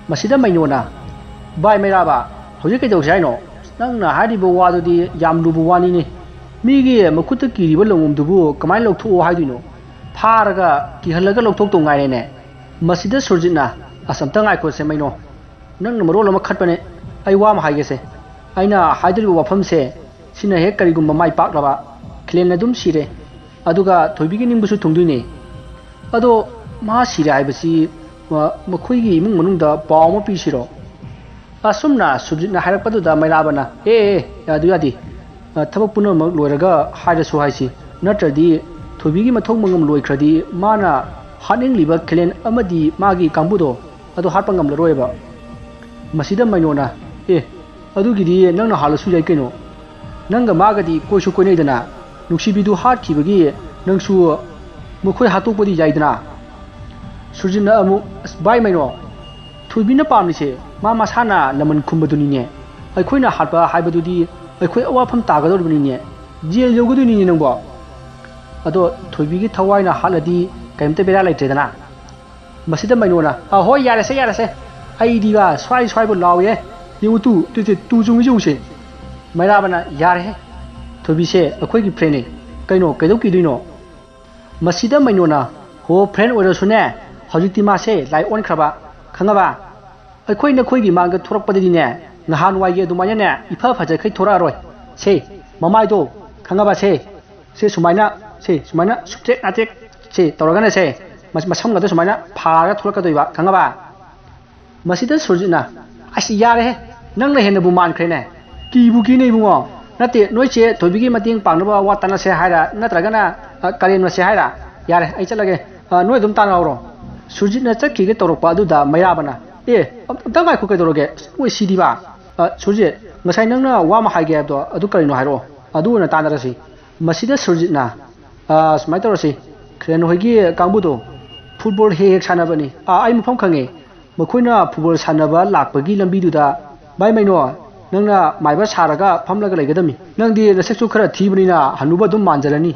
ꯃꯁꯤꯗ ꯃꯩꯅꯣꯅ, "ꯚꯥꯏ ꯃꯩꯔꯥꯕ, ꯍꯧꯖꯤꯛ ꯀꯩꯗꯧꯁꯦ ꯍꯥꯏꯅꯣ? ꯅꯪꯅ ꯍꯥꯏꯔꯤꯕ ꯋꯥꯗꯨꯗꯤ ꯌꯥꯝ ꯂꯨꯕ ꯋꯥꯅꯤꯅꯦ꯫ ꯃꯤꯒꯤ ꯃꯈꯨꯠꯇ ꯀꯤꯔꯤꯕ ꯂꯪꯉꯨꯝꯗꯨꯕꯨ ꯀꯃꯥꯏꯅ ꯂꯧꯊꯣꯛꯑꯣ ꯍꯥꯏꯗꯣꯏꯅꯣ? ꯐꯥꯔꯒ ꯀꯤꯍꯜꯂꯒ ꯂꯧꯊꯣꯛꯇꯧ ꯉꯥꯏꯔꯦꯅꯦ꯫" ꯃꯁꯤꯗ ꯁꯨꯔꯖꯤꯠꯅ, "ꯑꯁ, ꯑꯝꯇ ꯉꯥꯏꯈꯣꯁꯦ ꯃꯩꯅꯣ꯫ ꯅꯪꯅ ꯃꯔꯣꯜ ꯑꯃ ꯈꯠꯄꯅꯦ꯫ ꯑꯩ ꯋꯥ ꯑꯃ ꯍꯥꯏꯒꯦꯁꯦ꯫ ꯑꯩꯅ ꯍꯥꯏꯗꯣꯔꯤꯕ ꯋꯥꯐꯝꯁꯦ, ꯁꯤꯅ ꯍꯦꯛ ꯀꯔꯤꯒꯨꯝꯕ ꯃꯥꯏ ꯄꯥꯛꯂꯕ, ꯈꯤꯂꯦꯟ ꯑꯗꯨꯝ ꯁꯤꯔꯦ꯫ ꯑꯗꯨꯒ ꯊꯣꯏꯕꯤꯒꯤ ꯅꯤꯡꯕꯁꯨ ꯊꯨꯡꯗꯣꯏꯅꯦ꯫ ꯑꯗꯣ ꯃꯥ ꯁꯤꯔꯦ ꯍꯥꯏꯕꯁꯤ, ꯑ, ꯃꯈꯣꯏꯒꯤ ꯏꯃꯨꯡ ꯃꯅꯨꯡꯗ ꯄꯥꯎ ꯑꯃ ꯄꯤꯁꯤꯔꯣ?" ꯑꯁꯨꯝꯅ ꯁꯨꯔꯖꯤꯠꯅ ꯍꯥꯏꯔꯛꯄꯗꯨꯗ ꯃꯩꯔꯥꯕꯅ, "ꯑꯦ, ꯑꯦ, ꯑꯦ, ꯑꯗꯨ ꯌꯥꯗꯦ꯫ ꯑ, ꯊꯕꯛ ꯄꯨꯝꯅꯃꯛ ꯂꯣꯏꯔꯒ ꯍꯥꯏꯔꯁꯨ ꯍꯥꯏꯁꯤ꯫ ꯅꯠꯇ꯭ꯔꯗꯤ ꯊꯣꯏꯕꯤꯒꯤ ꯃꯊꯧ ꯃꯉꯝ ꯂꯣꯏꯈ꯭ꯔꯗꯤ ꯃꯥꯅ ꯍꯥꯠꯅꯤꯡꯂꯤꯕ ꯈꯤꯂꯦꯟ ꯑꯃꯗꯤ ꯃꯥꯒꯤ ꯀꯥꯡꯕꯨꯗꯣ ꯑꯗꯨ ꯍꯥꯠꯄ ꯉꯝꯂꯔꯣꯏꯕ꯫" ꯃꯁꯤꯗ ꯃꯩꯅꯣꯅ, "ꯑꯦ, ꯑꯗꯨꯒꯤꯗꯤ ꯅꯪꯅ ꯍꯥꯠꯂꯁꯨ ꯌꯥꯏ ꯀꯩꯅꯣ꯫ ꯅꯪꯒ ꯃꯥꯒꯗꯤ ꯀꯣꯏꯁꯨ ꯀꯣꯏꯅꯩꯗꯅ, ꯅꯨꯡꯁꯤꯕꯤꯗꯨ ꯍꯥꯠꯈꯤꯕꯒꯤ ꯅꯪꯁꯨ ꯃꯈꯣꯏ ꯍꯥꯠꯇꯣꯛꯄꯗꯤ ꯌꯥꯏꯗꯅ?" ꯁꯨꯔꯖꯤꯠꯅ ꯑꯃꯨꯛ, "ꯑꯁ, ꯚꯥꯏ ꯃꯩꯅꯣ, ꯊꯣꯏꯕꯤꯅ ꯄꯥꯝꯂꯤꯁꯦ ꯃꯥ ꯃꯁꯥꯅ ꯂꯃꯟ ꯈꯨꯝꯕꯗꯨꯅꯤꯅꯦ꯫ ꯑꯩꯈꯣꯏꯅ ꯍꯥꯠꯄ ꯍꯥꯏꯕꯗꯨꯗꯤ ꯑꯩꯈꯣꯏ ꯑꯋꯥꯐꯝ ꯇꯥꯒꯗꯧꯔꯤꯕꯅꯤꯅꯦ꯫ ꯖꯦꯜ ꯌꯧꯒꯗꯣꯏꯅꯤꯅꯦ ꯅꯪꯕꯣ꯫ ꯑꯗꯣ ꯊꯣꯏꯕꯤꯒꯤ ꯊꯋꯥꯏꯅ ꯍꯥꯠꯂꯗꯤ ꯀꯔꯤꯝꯇ ꯕꯦꯔꯥ ꯂꯩꯇ꯭ꯔꯦꯗꯅ?" ꯃꯁꯤꯗ ꯃꯩꯅꯣꯅ, "ꯑ, ꯍꯣꯏ, ꯌꯥꯔꯦꯁꯦ, ꯌꯥꯔꯦꯁꯦ꯫ ꯑꯩꯗꯤꯕ ꯁ꯭ꯋꯥꯏ ꯁ꯭ꯋꯥꯏꯕꯨ ꯂꯥꯎꯋꯦ꯫ ꯌꯦꯡꯉꯨ ꯇꯨ, ꯇꯨ, ꯇꯨ, ꯇꯨ ꯆꯨꯝꯃꯤ ꯌꯦꯡꯉꯨꯁꯦ꯫" ꯃꯩꯔꯥꯕꯅ, "ꯌꯥꯔꯦꯍꯦ꯫ ꯊꯣꯏꯕꯤꯁꯦ ꯑꯩꯈꯣꯏꯒꯤ friendꯅꯤ꯫ ꯀꯩꯅꯣ, ꯀꯩꯗꯧ ꯀꯤꯗꯣꯏꯅꯣ?" ꯃꯁꯤꯗ ꯃꯩꯅꯣꯅ, "ꯍꯣ, friend ꯑꯣꯏꯔꯁꯨꯅꯦ, ꯍꯧꯖꯤꯛꯇꯤ ꯃꯥꯁꯦ ꯂꯥꯏ ꯑꯣꯟꯈ꯭ꯔꯕ, ꯈꯪꯉꯕ? ꯑꯩꯈꯣꯏ ꯅꯈꯣꯏꯒꯤ ꯃꯥꯡꯗ ꯊꯣꯔꯛꯄꯗꯗꯤꯅꯦ, ꯅꯍꯥꯟꯋꯥꯏꯒꯤ ꯑꯗꯨꯃꯥꯏꯅꯅꯦ ꯏꯐ ꯐꯖꯈꯩ ꯊꯣꯔꯛꯑꯔꯣꯏ꯫ ꯁꯦ, ꯃꯃꯥꯏꯗꯣ, ꯈꯪꯉꯕ? ꯁꯦ, ꯁꯦ, ꯁꯨꯃꯥꯏꯅ, ꯁꯦ, ꯁꯨꯃꯥꯏꯅ ꯁꯨꯛꯇꯦꯛ ꯅꯥꯇꯦꯛ, ꯁꯦ, ꯇꯧꯔꯒꯅꯦ, ꯁꯦ, ꯃꯁ-, ꯃꯁꯝꯒꯗꯣ ꯁꯨꯃꯥꯏꯅ ꯐꯥꯔꯒ ꯊꯣꯛꯂꯛꯀꯗꯣꯏꯕ, ꯈꯪꯉꯕ?" ꯃꯁꯤꯗ ꯁꯨꯔꯖꯤꯠꯅ, "ꯑꯁ, ꯌꯥꯔꯦꯍꯦ, ꯅꯪꯅ ꯍꯦꯟꯅꯕꯨ ꯃꯥꯟꯈ꯭ꯔꯦꯅꯦ꯫ ꯀꯤꯕꯨ ꯀꯤꯅꯦ ꯏꯕꯨꯡꯉꯣ꯫ ꯅꯠꯇꯦ, ꯅꯣꯏ ꯆꯦ ꯊꯣꯏꯕꯤꯒꯤ ꯃꯇꯦꯡ ꯄꯥꯡꯅꯕ ꯋꯥ ꯇꯥꯟꯅꯁꯦ ꯍꯥꯏꯔ, ꯅꯠꯇ꯭ꯔꯒꯅ, ꯑ, ꯀꯔꯦꯝꯅꯁꯦ ꯍꯥꯏꯔ? ꯌꯥꯔꯦ, ꯑꯩ ꯆꯠꯂꯒꯦ꯫ ꯑ, ꯅꯣꯏ ꯑꯗꯨꯝ ꯇꯥꯟꯅꯍꯧꯔꯣ꯫" ꯁꯨꯔꯖꯤꯠꯅ ꯆꯠꯈꯤꯒꯦ ꯇꯧꯔꯛꯄ ꯑꯗꯨꯗ ꯃꯩꯔꯥꯕꯅ, "ꯑꯦ, ꯑꯝ-, ꯑꯝꯇ ꯉꯥꯏꯈꯣ, ꯀꯩꯗꯧꯔꯒꯦ? ꯃꯣꯏ ꯁꯤꯗꯤꯕ꯫ ꯑ, ꯁꯨꯔꯖꯤꯠ, ꯉꯁꯥꯏ ꯅꯪꯅ ꯋꯥ ꯑꯃ ꯍꯥꯏꯒꯦ ꯍꯥꯏꯕꯗꯣ, ꯑꯗꯨ ꯀꯔꯤꯅꯣ ꯍꯥꯏꯔꯛꯑꯣ꯫ ꯑꯗꯨ ꯑꯣꯏꯅ ꯇꯥꯟꯅꯔꯁꯤ꯫" ꯃꯁꯤꯗ ꯁꯨꯔꯖꯤꯠꯅ, "ꯑ, ꯁꯨꯃꯥꯏꯅ ꯇꯧꯔꯁꯤ, ꯈꯤꯔꯦꯟ ꯍꯣꯏꯒꯤ ꯀꯥꯡꯕꯨꯗꯣ ꯐꯨꯠꯕꯣꯜ ꯍꯦꯛ ꯍꯦꯛ ꯁꯥꯟꯅꯕꯅꯤ꯫ ꯑ, ꯑꯩ ꯃꯐꯝ ꯈꯪꯉꯦ꯫ ꯃꯈꯣꯏꯅ ꯐꯨꯠꯕꯣꯜ ꯁꯥꯟꯅꯕ ꯂꯥꯛꯄꯒꯤ ꯂꯝꯕꯤꯗꯨꯗ, ꯚꯥꯏ ꯃꯩꯅꯣ, ꯅꯪꯅ ꯃꯥꯏꯕ ꯁꯥꯔꯒ ꯐꯝꯂꯒ ꯂꯩꯒꯗꯕꯅꯤ꯫ ꯅꯪꯗꯤ ꯅꯁꯛꯁꯨ ꯈꯔ ꯊꯤꯕꯅꯤꯅ ꯍꯅꯨꯕ ꯑꯗꯨꯝ ꯃꯥꯟꯖꯔꯅꯤ꯫"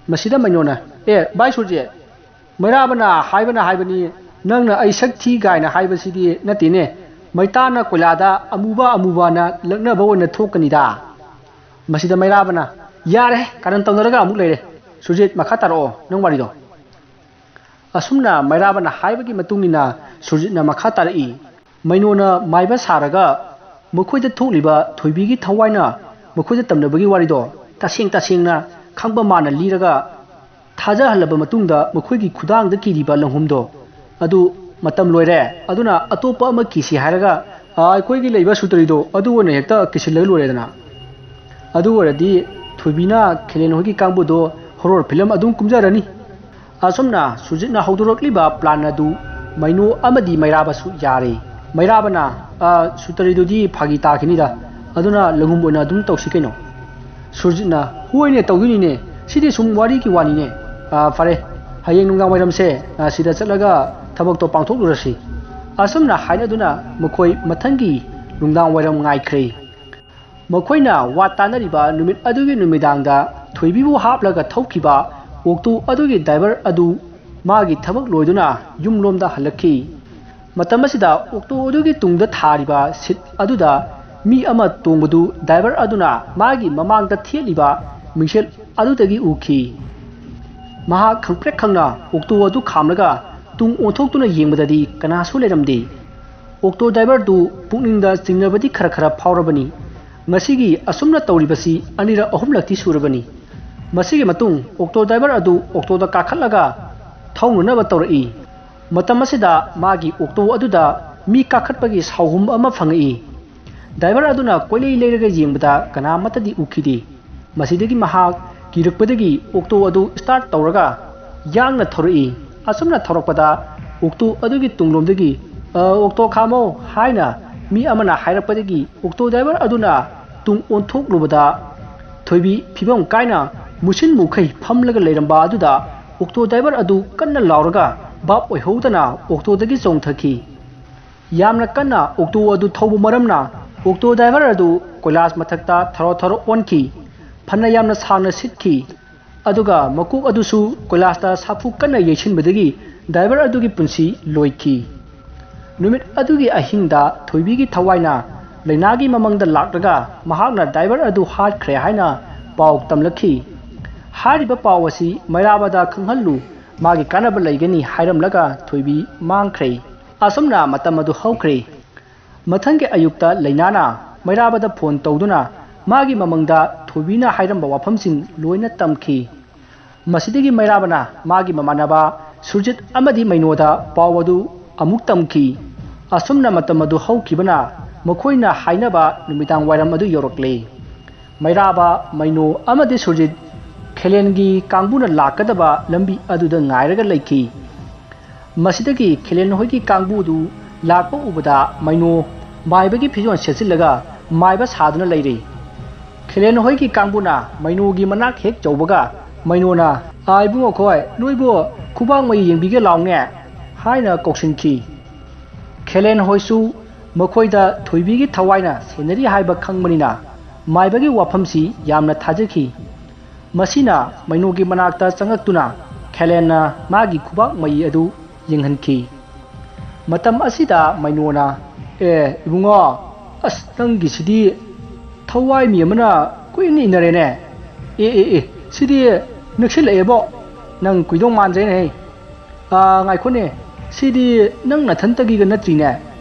ꯃꯁꯤꯗ ꯃꯩꯅꯣꯅ, "ꯑꯦ, ꯚꯥꯏ ꯁꯨꯔꯖꯤꯠ, ꯃꯩꯔꯥꯕꯅ ꯍꯥꯏꯕꯅ ꯍꯥꯏꯕꯅꯤ, ꯅꯪꯅ ꯑꯩ ꯁꯛ ꯊꯤ ꯀꯥꯏꯅ ꯍꯥꯏꯕꯁꯤꯗꯤ ꯅꯠꯇꯦꯅꯦ꯫ ꯃꯩꯇꯥꯅ ꯀꯣꯏꯂꯥꯗ ꯑꯃꯨꯕ ꯑꯃꯨꯕꯅ ꯂꯛꯅꯕ ꯑꯣꯏꯅ ꯊꯣꯛꯀꯅꯤꯗ꯫" ꯃꯁꯤꯗ ꯃꯩꯔꯥꯕꯅ, "ꯌꯥꯔꯦ, ꯀꯔꯟ ꯇꯧꯅꯔꯒ ꯑꯃꯨꯛ ꯂꯩꯔꯦ꯫ ꯁꯨꯔꯖꯤꯠ, ꯃꯈꯥ ꯇꯥꯔꯛꯑꯣ ꯅꯪ ꯋꯥꯔꯤꯗꯣ꯫" ꯑꯁꯨꯝꯅ ꯃꯩꯔꯥꯕꯅ ꯍꯥꯏꯕꯒꯤ ꯃꯇꯨꯡ ꯏꯟꯅ ꯁꯨꯔꯖꯤꯠꯅ ꯃꯈꯥ ꯇꯥꯔꯛꯏ꯫ ꯃꯩꯅꯣꯅ ꯃꯥꯏꯕ ꯁꯥꯔꯒ ꯃꯈꯣꯏꯗ ꯊꯣꯛꯂꯤꯕ ꯊꯣꯏꯕꯤꯒꯤ ꯊꯋꯥꯏꯅ ꯃꯈꯣꯏꯗ ꯇꯝꯅꯕꯒꯤ ꯋꯥꯔꯤꯗꯣ ꯇꯁꯦꯡ ꯇꯁꯦꯡꯅ ꯈꯪꯕ ꯃꯥꯅ ꯂꯤꯔꯒ ꯊꯥꯖꯍꯜꯂꯕ ꯃꯇꯨꯡꯗ ꯃꯈꯣꯏꯒꯤ ꯈꯨꯗꯥꯡꯗ ꯀꯤꯔꯤꯕ ꯂꯪꯍꯨꯝꯗꯣ ꯑꯗꯨ ꯃꯇꯝ ꯂꯣꯏꯔꯦ, ꯑꯗꯨꯅ ꯑꯇꯣꯞꯄ ꯑꯃ ꯀꯤꯁꯤ ꯍꯥꯏꯔꯒ, ꯑ, ꯑꯩꯈꯣꯏꯒꯤ ꯂꯩꯕ ꯁꯨꯇꯔꯤꯗꯣ ꯑꯗꯨ ꯑꯣꯏꯅ ꯍꯦꯛꯇ ꯀꯤꯁꯤꯜꯂꯒ ꯂꯣꯏꯔꯦꯗꯅ꯫ ꯑꯗꯨ ꯑꯣꯏꯔꯗꯤ ꯊꯣꯏꯕꯤꯅ ꯈꯦꯂꯦꯟ ꯍꯣꯏꯒꯤ ꯀꯥꯡꯕꯨꯗꯣ horror film ꯑꯗꯨꯝ ꯀꯨꯝꯖꯔꯅꯤ꯫ ꯑꯁꯨꯝꯅ ꯁꯨꯔꯖꯤꯠꯅ ꯍꯧꯗꯣꯔꯛꯂꯤꯕ plan ꯑꯗꯨ ꯃꯩꯅꯣ ꯑꯃꯗꯤ ꯃꯩꯔꯥꯕꯁꯨ ꯌꯥꯔꯦ꯫ ꯃꯩꯔꯥꯕꯅ, "ꯑ, ꯁꯨꯇꯔꯤꯗꯨꯗꯤ ꯐꯥꯒꯤ ꯇꯥꯈꯤꯅꯤꯗ, ꯑꯗꯨꯅ ꯂꯨꯍꯣꯡꯕ ꯑꯣꯏꯅ ꯑꯗꯨꯝ ꯇꯧꯁꯤ ꯀꯩꯅꯣ?" ꯁꯨꯔꯖꯤꯠꯅ, "ꯍꯣꯏꯅꯦ, ꯇꯧꯗꯣꯏꯅꯤꯅꯦ, ꯁꯤꯗꯤ ꯁꯨꯝ ꯋꯥꯔꯤꯒꯤ ꯋꯥꯅꯤꯅꯦ꯫ ꯑ, ꯐꯔꯦ, ꯍꯌꯦꯡ ꯅꯨꯡꯗꯥꯡ ꯋꯥꯏꯔꯝꯁꯦ, ꯑ, ꯁꯤꯗ ꯆꯠꯂꯒ ꯊꯕꯛꯇꯣ ꯄꯥꯡꯊꯣꯛꯂꯨꯔꯁꯤ"꯫ ꯑꯁꯨꯝꯅ ꯍꯥꯏꯅꯗꯨꯅ ꯃꯈꯣꯏ ꯃꯊꯪꯒꯤ ꯅꯨꯡꯗꯥꯡ ꯋꯥꯏꯔꯝ ꯉꯥꯏꯈ꯭ꯔꯦ꯫ ꯃꯈꯣꯏꯅ ꯋꯥ ꯇꯥꯅꯔꯤꯕ ꯅꯨꯃꯤꯠ ꯑꯗꯨꯒꯤ ꯅꯨꯃꯤꯗꯥꯡꯗ ꯊꯣꯏꯕꯤꯕꯨ ꯍꯥꯞꯂꯒ ꯊꯧꯈꯤꯕ ꯑꯣꯛꯇꯣ ꯑꯗꯨꯒꯤ ꯗ꯭ꯔꯥꯏꯚꯔ ꯑꯗꯨ ꯃꯥꯒꯤ ꯊꯕꯛ ꯂꯣꯏꯗꯨꯅ ꯌꯨꯝꯂꯣꯝꯗ ꯍꯜꯂꯛꯈꯤ꯫ ꯃꯇꯝ ꯑꯁꯤꯗ ꯑꯣꯛꯇꯣ ꯑꯗꯨꯒꯤ ꯇꯨꯡꯗ ꯊꯥꯔꯤꯕ ꯁꯤꯠ ꯑꯗꯨꯗ ꯃꯤ ꯑꯃ ꯇꯣꯡꯕꯗꯨ ꯗ꯭ꯔꯥꯏꯚꯔ ꯑꯗꯨꯅ ꯃꯥꯒꯤ ꯃꯃꯥꯡꯗ ꯊꯦꯠꯂꯤꯕ ꯃꯤꯡꯁꯦꯜ ꯑꯗꯨꯗꯒꯤ ꯎꯈꯤ꯫ ꯃꯍꯥꯛ ꯈꯪꯄ꯭ꯔꯦꯛ ꯈꯪꯅ ꯑꯣꯛꯇꯣ ꯑꯗꯨ ꯈꯥꯝꯂꯒ ꯇꯨꯡ ꯑꯣꯟꯊꯣꯛꯇꯨꯅ ꯌꯦꯡꯕꯗꯗꯤ ꯀꯅꯥꯁꯨ ꯂꯩꯔꯝꯗꯦ꯫ ꯑꯣꯛꯇꯣ ꯗ꯭ꯔꯥꯏꯚꯔꯗꯨ ꯄꯨꯛꯅꯤꯡꯗ ꯆꯤꯡꯅꯕꯗꯤ ꯈꯔ ꯈꯔ ꯐꯥꯎꯔꯕꯅꯤ꯫ ꯉꯁꯤꯒꯤ ꯑꯁꯨꯝꯅ ꯇꯧꯔꯤꯕꯁꯤ ꯑꯅꯤꯔꯛ ꯑꯍꯨꯝꯂꯛꯇꯤ ꯁꯨꯔꯕꯅꯤ꯫ ꯃꯁꯤꯒꯤ ꯃꯇꯨꯡ ꯑꯣꯛꯇꯣ ꯗ꯭ꯔꯥꯏꯚꯔ ꯑꯗꯨ ꯑꯣꯛꯇꯣꯗ ꯀꯥꯈꯠꯂꯒ ꯊꯧꯅꯅꯕ ꯇꯧꯔꯛꯏ꯫ ꯃꯇꯝ ꯑꯁꯤꯗ ꯃꯥꯒꯤ ꯑꯣꯛꯇꯣ ꯑꯗꯨꯗ ꯃꯤ ꯀꯥꯈꯠꯄꯒꯤ ꯁꯥꯎꯍꯨꯝ ꯑꯃ ꯐꯪꯉꯛꯏ꯫ ꯗ꯭ꯔꯥꯏꯚꯔ ꯑꯗꯨꯅ ꯀꯣꯏꯂꯩ ꯂꯩꯔꯒ ꯌꯦꯡꯕꯗ ꯀꯅꯥꯃꯠꯇꯗꯤ ꯎꯈꯤꯗꯦ꯫ ꯃꯁꯤꯗꯒꯤ ꯃꯍꯥꯛ ꯀꯤꯔꯛꯄꯗꯒꯤ ꯑꯣꯛꯇꯣ ꯑꯗꯨ ꯁ꯭ꯇꯥꯔꯠ ꯇꯧꯔꯒ ꯌꯥꯡꯅ ꯊꯧꯔꯛꯏ꯫ ꯑꯁꯨꯝꯅ ꯊꯧꯔꯛꯄꯗ ꯑꯣꯛꯇꯣ ꯑꯗꯨꯒꯤ ꯇꯨꯡꯂꯣꯝꯗꯒꯤ, "ꯑ, ꯑꯣꯛꯇꯣ ꯈꯥꯝꯃꯣ" ꯍꯥꯏꯅ ꯃꯤ ꯑꯃꯅ ꯍꯥꯏꯔꯛꯄꯗꯒꯤ ꯑꯣꯛꯇꯣ ꯗ꯭ꯔꯥꯏꯚꯔ ꯑꯗꯨꯅ ꯇꯨꯡ ꯑꯣꯟꯊꯣꯛꯂꯨꯕꯗ ꯊꯣꯏꯕꯤ ꯐꯤꯕꯝ ꯀꯥꯏꯅ ꯃꯨꯁꯤꯟ ꯃꯨꯈꯩ ꯐꯝꯂꯒ ꯂꯩꯔꯝꯕ ꯑꯗꯨꯗ ꯑꯣꯛꯇꯣ ꯗ꯭ꯔꯥꯏꯚꯔ ꯑꯗꯨ ꯀꯟꯅ ꯂꯥꯎꯔꯒ ꯚꯥꯞ ꯑꯣꯏꯍꯧꯗꯅ ꯑꯣꯛꯇꯣꯗꯒꯤ ꯆꯣꯡꯊꯈꯤ꯫ ꯌꯥꯝꯅ ꯀꯟꯅ ꯑꯣꯛꯇꯣ ꯑꯗꯨ ꯊꯧꯕ ꯃꯔꯝꯅ ꯑꯣꯛꯇꯣ ꯗ꯭ꯔꯥꯏꯚꯔ ꯑꯗꯨ ꯀꯣꯏꯂꯥꯁ ꯃꯊꯛꯇ ꯊꯔꯣ ꯊꯔꯣ ꯑꯣꯟꯈꯤ꯫ ꯐꯅ ꯌꯥꯝꯅ ꯁꯥꯡꯅ ꯁꯤꯠꯈꯤ꯫ ꯑꯗꯨꯒ ꯃꯀꯣꯛ ꯑꯗꯨꯁꯨ ꯀꯣꯏꯂꯥꯁꯇ ꯁꯥꯐꯨ ꯀꯟꯅ ꯌꯩꯁꯤꯟꯕꯗꯒꯤ ꯗ꯭ꯔꯥꯏꯚꯔ ꯑꯗꯨꯒꯤ ꯄꯨꯟꯁꯤ ꯂꯣꯏꯈꯤ꯫ ꯅꯨꯃꯤꯠ ꯑꯗꯨꯒꯤ ꯑꯍꯤꯡꯗ ꯊꯣꯏꯕꯤꯒꯤ ꯊꯋꯥꯏꯅ ꯂꯩꯅꯥꯒꯤ ꯃꯃꯪꯗ ꯂꯥꯛꯂꯒ ꯃꯍꯥꯛꯅ ꯗ꯭ꯔꯥꯏꯚꯔ ꯑꯗꯨ ꯍꯥꯠꯈ꯭ꯔꯦ ꯍꯥꯏꯅ ꯄꯥꯎ ꯇꯝꯂꯛꯈꯤ꯫ ꯍꯥꯏꯔꯤꯕ ꯄꯥꯎ ꯑꯁꯤ ꯃꯩꯔꯥꯕꯗ ꯈꯪꯍꯜꯂꯨ, ꯃꯥꯒꯤ ꯀꯥꯟꯅꯕ ꯂꯩꯒꯅꯤ ꯍꯥꯏꯔꯝꯂꯒ ꯊꯣꯏꯕꯤ ꯃꯥꯡꯈ꯭ꯔꯦ꯫ ꯑꯁꯨꯝꯅ ꯃꯇꯝ ꯑꯗꯨ ꯍꯧꯈ꯭ꯔꯦ꯫ ꯃꯊꯪꯒꯤ ꯑꯌꯨꯛꯇ ꯂꯩꯅꯥꯅ ꯃꯩꯔꯥꯕꯗ ꯐꯣꯟ ꯇꯧꯗꯨꯅ ꯃꯥꯒꯤ ꯃꯃꯪꯗ ꯊꯣꯏꯕꯤꯅ ꯍꯥꯏꯔꯝꯕ ꯋꯥꯐꯝꯁꯤꯡ ꯂꯣꯏꯅ ꯇꯝꯈꯤ꯫ ꯃꯁꯤꯗꯒꯤ ꯃꯩꯔꯥꯕꯅ ꯃꯥꯒꯤ ꯃꯃꯥꯟꯅꯕ ꯁꯨꯔꯖꯤꯠ ꯑꯃꯗꯤ ꯃꯩꯅꯣꯗ ꯄꯥꯎ ꯑꯗꯨ ꯑꯃꯨꯛ ꯇꯝꯈꯤ꯫ ꯑꯁꯨꯝꯅ ꯃꯇꯝ ꯑꯗꯨ ꯍꯧꯈꯤꯕꯅ ꯃꯈꯣꯏꯅ ꯍꯥꯏꯅꯕ ꯅꯨꯃꯤꯗꯥꯡ ꯋꯥꯏꯔꯝ ꯑꯗꯨ ꯌꯧꯔꯛꯂꯦ꯫ ꯃꯩꯔꯥꯕ, ꯃꯩꯅꯣ ꯑꯃꯗꯤ ꯁꯨꯔꯖꯤꯠ ꯈꯦꯂꯦꯟꯒꯤ ꯀꯥꯡꯕꯨꯅ ꯂꯥꯛꯀꯗꯕ ꯂꯝꯕꯤ ꯑꯗꯨꯗ ꯉꯥꯏꯔꯒ ꯂꯩꯈꯤ꯫ ꯃꯁꯤꯗꯒꯤ ꯈꯦꯂꯦꯟ ꯍꯣꯏꯒꯤ ꯀꯥꯡꯕꯨꯗꯨ ꯂꯥꯛꯄ ꯎꯕꯗ ꯃꯩꯅꯣ ꯃꯥꯏꯕꯒꯤ ꯐꯤꯖꯣꯜ ꯁꯦꯠꯆꯤꯜꯂꯒ ꯃꯥꯏꯕ ꯁꯥꯗꯨꯅ ꯂꯩꯔꯤ꯫ ꯈꯦꯂꯦꯟ ꯍꯣꯏꯒꯤ ꯀꯥꯡꯕꯨꯅ ꯃꯩꯅꯣꯒꯤ ꯃꯅꯥꯛ ꯍꯦꯛ ꯌꯧꯕꯒ ꯃꯩꯅꯣꯅ, "ꯑꯥ, ꯏꯕꯨꯡꯉꯣ ꯈꯣꯏ, ꯅꯣꯏꯕꯨ ꯈꯨꯕꯥꯛ ꯃꯩ ꯌꯦꯡꯕꯤꯒꯦ ꯂꯥꯎꯅꯦ" ꯍꯥꯏꯅ ꯀꯧꯁꯤꯟꯈꯤ꯫ ꯈꯦꯂꯦꯟ ꯍꯣꯏꯁꯨ ꯃꯈꯣꯏꯗ ꯊꯣꯏꯕꯤꯒꯤ ꯊꯋꯥꯏꯅ ꯁꯦꯟꯅꯔꯤ ꯍꯥꯏꯕ ꯈꯪꯕꯅꯤꯅ ꯃꯥꯏꯕꯒꯤ ꯋꯥꯐꯝꯁꯤ ꯌꯥꯝꯅ ꯊꯥꯖꯈꯤ꯫ ꯃꯁꯤꯅ ꯃꯩꯅꯣꯒꯤ ꯃꯅꯥꯛꯇ ꯆꯪꯉꯛꯇꯨꯅ ꯈꯦꯂꯦꯟꯅ ꯃꯥꯒꯤ ꯈꯨꯕꯥꯛ ꯃꯩ ꯑꯗꯨ ꯌꯦꯡꯍꯟꯈꯤ꯫ ꯃꯇꯝ ꯑꯁꯤꯗ ꯃꯩꯅꯣꯅ, "ꯑꯦ ꯏꯕꯨꯡꯉꯣ, ꯑꯁ ꯅꯪꯒꯤꯁꯤꯗꯤ ꯊꯋꯥꯏ ꯃꯤ ꯑꯃꯅ ꯀꯨꯏꯅ ꯏꯟꯅꯔꯦꯅꯦ꯫ ꯑꯦ ꯑꯦ ꯑꯦ, ꯁꯤꯗꯤ ꯅꯛꯁꯤꯜꯂꯛꯑꯦꯕꯣ꯫ ꯅꯪ ꯀꯨꯏꯗꯧ ꯃꯥꯟꯗ꯭ꯔꯦꯅꯦ꯫ ꯑꯥ, ꯉꯥꯏꯈꯣꯅꯦ, ꯁꯤꯗꯤ ꯅꯪ ꯅꯊꯟꯇꯒꯤꯒ ꯅꯠꯇ꯭ꯔꯤꯅꯦ꯫